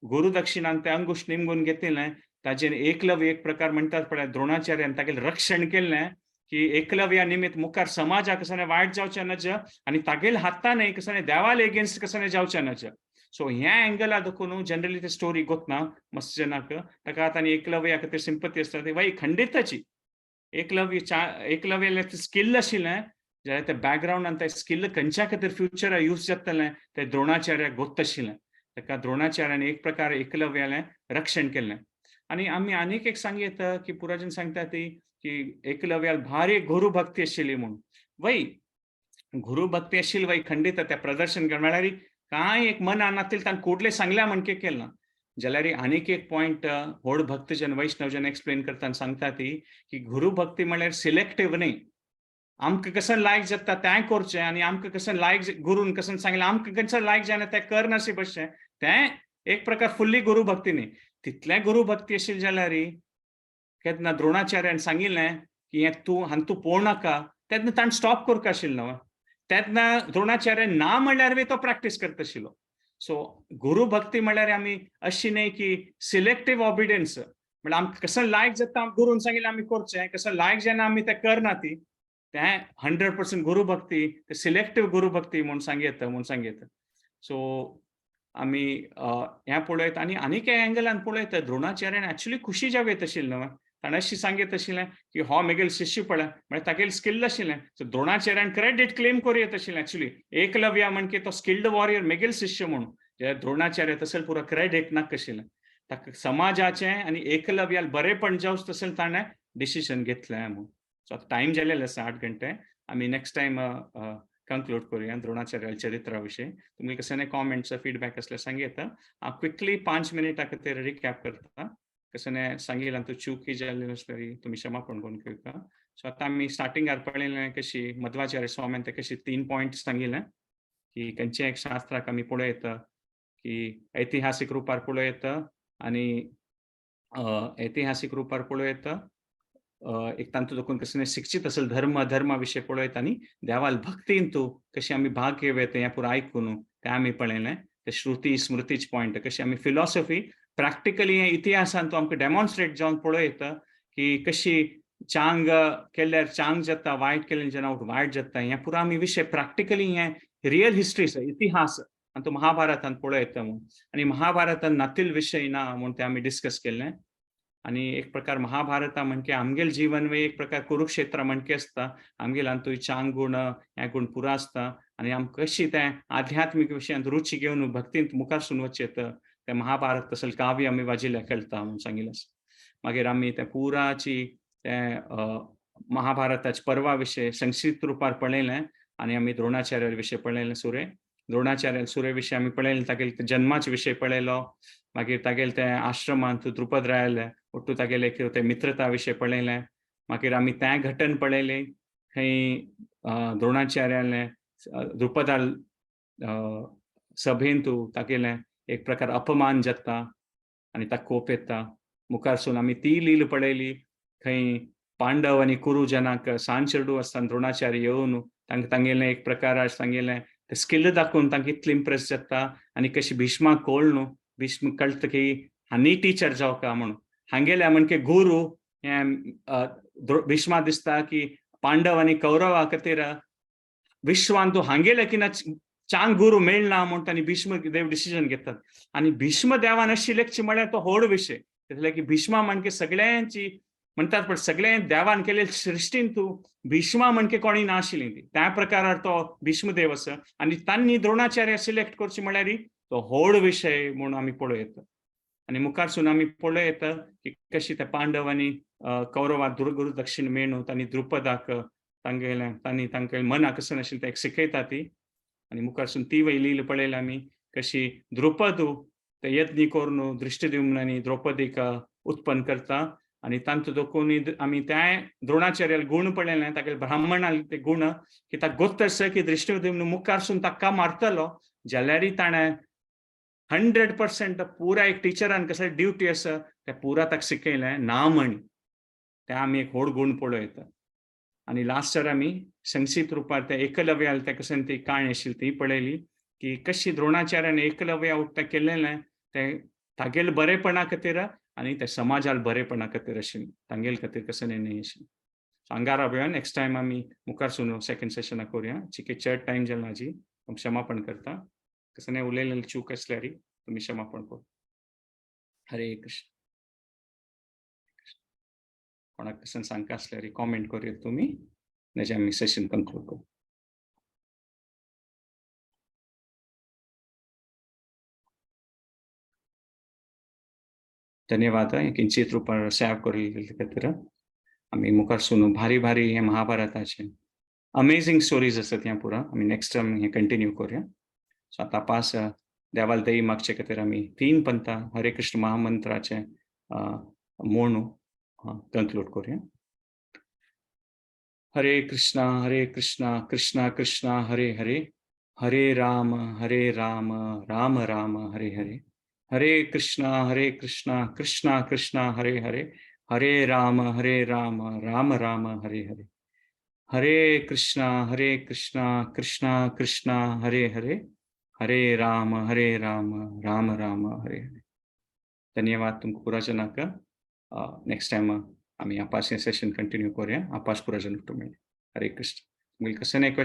गुरुदक्षिणान ते अंगुश निमगून घेतिल्लें ताजेर एकलव्य एक प्रकार म्हणटात पळय द्रोणाचार्यान तागेलें रक्षण केल्लें की एकलव्या निमित्त मुखार समाजाक कसं वायट जावचें नज आनी तागेले हातान कसं देवाल एगेन्स्ट कसं जावचें नज. सो ह्या एंगला देखून जनरली ते स्टोरी गोतना मस्त जनाक ताका आतां एकलव्या खातीर सिंपती आसता ती वय खंडिताची. एकलव्य एकलव्याले स्किल आशिल्लें जाल्यार ते बॅकग्रावंड आनी ते स्किल खंयच्या खातीर फ्युचराक यूज जातलें तें द्रोणाचार्याक गोत्त आशिल्लें. ताका द्रोणाचार्यान एक प्रकार एकलव्यालें रक्षण केल्लें. आनी आमी आनीक एक सांगयत की पुराजन सांगता ती की एकलव्याल भारी गुरु भक्ती आशिल्ली म्हूण. वय गुरु भक्ती आशिल्ली वय खंडीत त्या प्रदर्शन कर म्हळ्यार कांय एक मनान नातील ताणें कुडले सांगल्या म्हणके केलें. जाल्यार आनीक एक पॉयंट व्हड भक्तजन वैष्णवजन एक्सप्लेन करतना सांगता ती की गुरु भक्ती म्हळ्यार सिलेक्टीव न्ही. आमकां कसं लायक जाता तें करचें आनी आमकां कसं लायक गुरून कसं सांगलें आमकां कसं लायक जायना तें करनाशी बसचें, तें एक प्रकार फुल्ली गुरु भक्ती न्ही. तितलें गुरु भक्ती आशिल्ली जाल्यार केन्ना द्रोणाचार्यान सांगिल्लें की हें तूं हांगा तूं पळोवं नाका, तेन्ना ताणें स्टॉप करपाक आशिल्लो न्हू. तेन्ना द्रोणाचार्य ना म्हणल्यार बी तो प्रॅक्टीस करता आशिल्लो. सो गुरु भक्ती म्हणल्यार आमी अशी न्ही की सिलेक्टीव ऑबिडियन्स, म्हणल्यार आमकां कसं लायक जाता गुरून सांगिल्लें आमी करचें, कसं लायक जायना आमी तें करना ती, तें 100% गुरु भक्ती, ते सिलेक्टीव गुरु भक्ती म्हूण सांगयत म्हूण सांगयत. सो आमी हें पळयत आनी आनीक एंगलान पळयत द्रोणाचार्यान एक्चुली खुशी जावं येत आशिल्लें न्हू. ताणें अशी सांगयत आशिल्लें की हो मेगेल शिष्य पळय, म्हळ्यार तागेले स्किल आशिल्लें. सो द्रोणाचार्यान क्रेडीट क्लेम करूं येत आशिल्लें एक्चुली एकलव्य म्हणके तो स्किल्ड वॉरियर मेगेल शिष्य म्हणून. द्रोणाचार्य तसले पुरो क्रेडीट नाका आशिल्लें. ताका समाजाचें आनी एकलव्याल बरेपण जावचें तसलें ताणें डिसिजन घेतलें म्हूण. सो आतां टायम जालेले आसा 8 घंटे. आमी नेक्स्ट टायम कंक्लूड करूया द्रोणाचार्य चरित्रा विशीं. तुमी कसले कॉमेंट्स फीडबॅक आसल्यार सांगयत. हांव क्विकली 5 मिनटां खातीर रिकॅप करता. कसलें सांगिल्लें तूं चुकी जाल्ली आसल्यार तुमी क्षमापण करून घेवका. सो आतां आमी स्टार्टिंगार पळयलें कशी मध्वाचार्य स्वाम्यान ते कशी 3 पॉयंट सांगिल्लें की खंयच्या एक शास्त्राक आमी पळयता की ऐतिहासीक रुपार पळयता आनी ऐतिहासीक रुपार पळयता, एक तांतूं देखून कसलें शिक्षीत असेल धर्म धर्मा विशय पळयता आनी देवाल भक्तीन तूं कशी आमी भाग घेवं येता हें पुरो आयकून तें आमी पळयलें. ते श्रुती स्मृतीच पॉयंट कशी आमी फिलॉसॉफी प्रॅक्टिकली हे इतिहासान तूं आमकां डेमॉन्स्ट्रेट जावन पळयता की कशी चांग केल्यार चांग जाता, वायट केल्यार जेन्ना वायट जाता, हें पुरो आमी विशय प्रॅक्टिकली हें रियल हिस्ट्री इतिहास आनी तो महाभारतान पळयता म्हूण. आनी महाभारतान नातील विशय ना म्हूण तें आमी डिस्कस केल्लें. आनी एक प्रकार महाभारता म्हणके आमगेल जीवन वे एक प्रकार कुरुक्षेत्र म्हणके आसता, आमगेल हातूंत चांग गुण हे गुण पुरो आसता आनी आमकां कशी तें आध्यात्मीक विशयांत रुची घेवन भक्तींत मुखार सून वचचें तें महाभारत तसलें काव्य आमी वाजिल्लें कळटा म्हूण सांगिल्लें आसा. मागीर आमी तें पुराची तें महाभारताचे पर्वा विशय संक्षिप्त रुपार पळयलें आनी आमी द्रोणाचार्य विशय पळयलें. सुरे द्रोणाचार्य सुरे विशय आमी पळयलें, तागेले जन्माचे विशय पळयलो. मागीर तागेले ते आश्रमांत द्रुपद रायले ಒಟ್ಟು तागेले ते मित्रता विशय पळयलें. मागीर आमी तें घटन पळयलें खंय द्रोणाचार्यालें द्रुपदाल सभेंतू तागेलें एक प्रकार अपमान जाता आनी ताका कोप येता. मुखारसून आमी ती लील पळयली खंय पांडव आनी कुरू जनाक सान चेडू आसतना द्रोणाचार्य येवन तांकां तांगेलें एक प्रकार तांगेलें ते स्किल दाखोवन तांकां इतलें इम्प्रेस जाता आनी कशी भीष्माक कोळ न्हू, भीष्म कळटा की हांणी टिचर जावका म्हणून हांगेल्या म्हणके गुरू हें भीष्मा दिसता की पांडव आनी कौरवा खातीर विश्वान तूं हांगेले की ना चांग गुरू मेळना म्हूण तांणी भीष्म देव डिसिजन घेतात. आनी भीष्म देवान अशी लेखची म्हळ्यार तो व्हड विशय कित्याक की भीष्मा म्हणके सगळ्यांची म्हणटात पण सगळे देवान केले सृश्टीन तूं भीष्मा म्हणके कोणी नाशिल्ली ती त्या प्रकारार तो भीष्मदेव आसा आनी तांणी द्रोणाचार्य सिलेक्ट करची म्हळ्यार तो व्हड विशय म्हूण आमी पळोवं. आनी मुखारसून आमी पळोवं येता की कशी त्या पांडवांनी कौरवा गुरु दक्षिण मेळून तांणी द्रुपदाक तांगेलें तांणी तांकां मनाक कसं नाशिल्लें तें शिकयता ती. आनी मुखारसून ती वयली पळयली आमी कशी द्रुपदू ते यत्न करून दृष्टिद्युम्नानी द्रौपदीक उत्पन्न करता आनी तांतूं देखून आमी त्या द्रोणाचार्याल गुण पळयलें, तागेले ब्राह्मणाले ते गुण की ताका गोत्त आसा की दृष्टिद्युम्न मुखारसून ताका मारतलो जाल्यारय ताणें 100% पुरा एक टिचरान कसं ड्युटी आसा ते पुरा ताका शिकयलें ना म्हण ते आमी एक व्हड गुण पळोवं येता. आनी लास्टार आमी संक्षिप्त रुपार ते एकलव्याल ते कशें ती काणी आशिल्ली ती पळयली की कशी द्रोणाचार्यान एकलव्या उठता केलेलें तें तागेले बरेपणा खातीर आनी ते समाजाल बरेपणा खातीर आशिल्लें, तांगेले खातीर कसं न्ही आशिल्लें. सो हांगा रावया, नेक्स्ट टायम आमी मुखार सून सेकंड सेशनाक करुया. चिके चड टायम जालो हाजी क्षमापण करता, कसं उलयलें चूक आसल्यार तुमी क्षमापण करू. हरे कृष्ण. कोणाक कसं सांगता आसल्यार कॉमेंट करूया तुमी, नेजे आमी सेशन कंक्लूड करू. धन्यवाद किंचित रुपार सेवा करिल्ले खातीर. आमी मुखार सुनू भारी भारी हे महाभारताचे अमेझिंग स्टोरीज आसात. ह्या पुरा आमी नेक्स्ट टायम हे कंटिन्यू करूया. सो आतां पास देवाल दई मागचे खातीर आमी तीन पंता हरे कृष्ण महामंत्राचे म्हणू कंक्लूड करूया. हरे कृष्णा हरे कृष्णा कृष्णा कृष्णा हरे हरे, हरे राम हरे राम राम राम हरे हरे, हरे कृष्णा हरे कृष्णा कृष्णा कृष्णा हरे हरे, हरे राम हरे राम राम राम हरे हरे, हरे कृष्णा हरे कृष्णा कृष्णा कृष्णा हरे हरे, हरे राम हरे राम राम राम हरे हरे. धन्यवाद तुमकां पुरा जनाक. नेक्स्ट टाइम आमी आपास हें सेशन कंटिन्यू करूया. आपास पुरा जन मेळ्ळे. हरे कृष्ण. तुमकां कसं क्वेश्चन.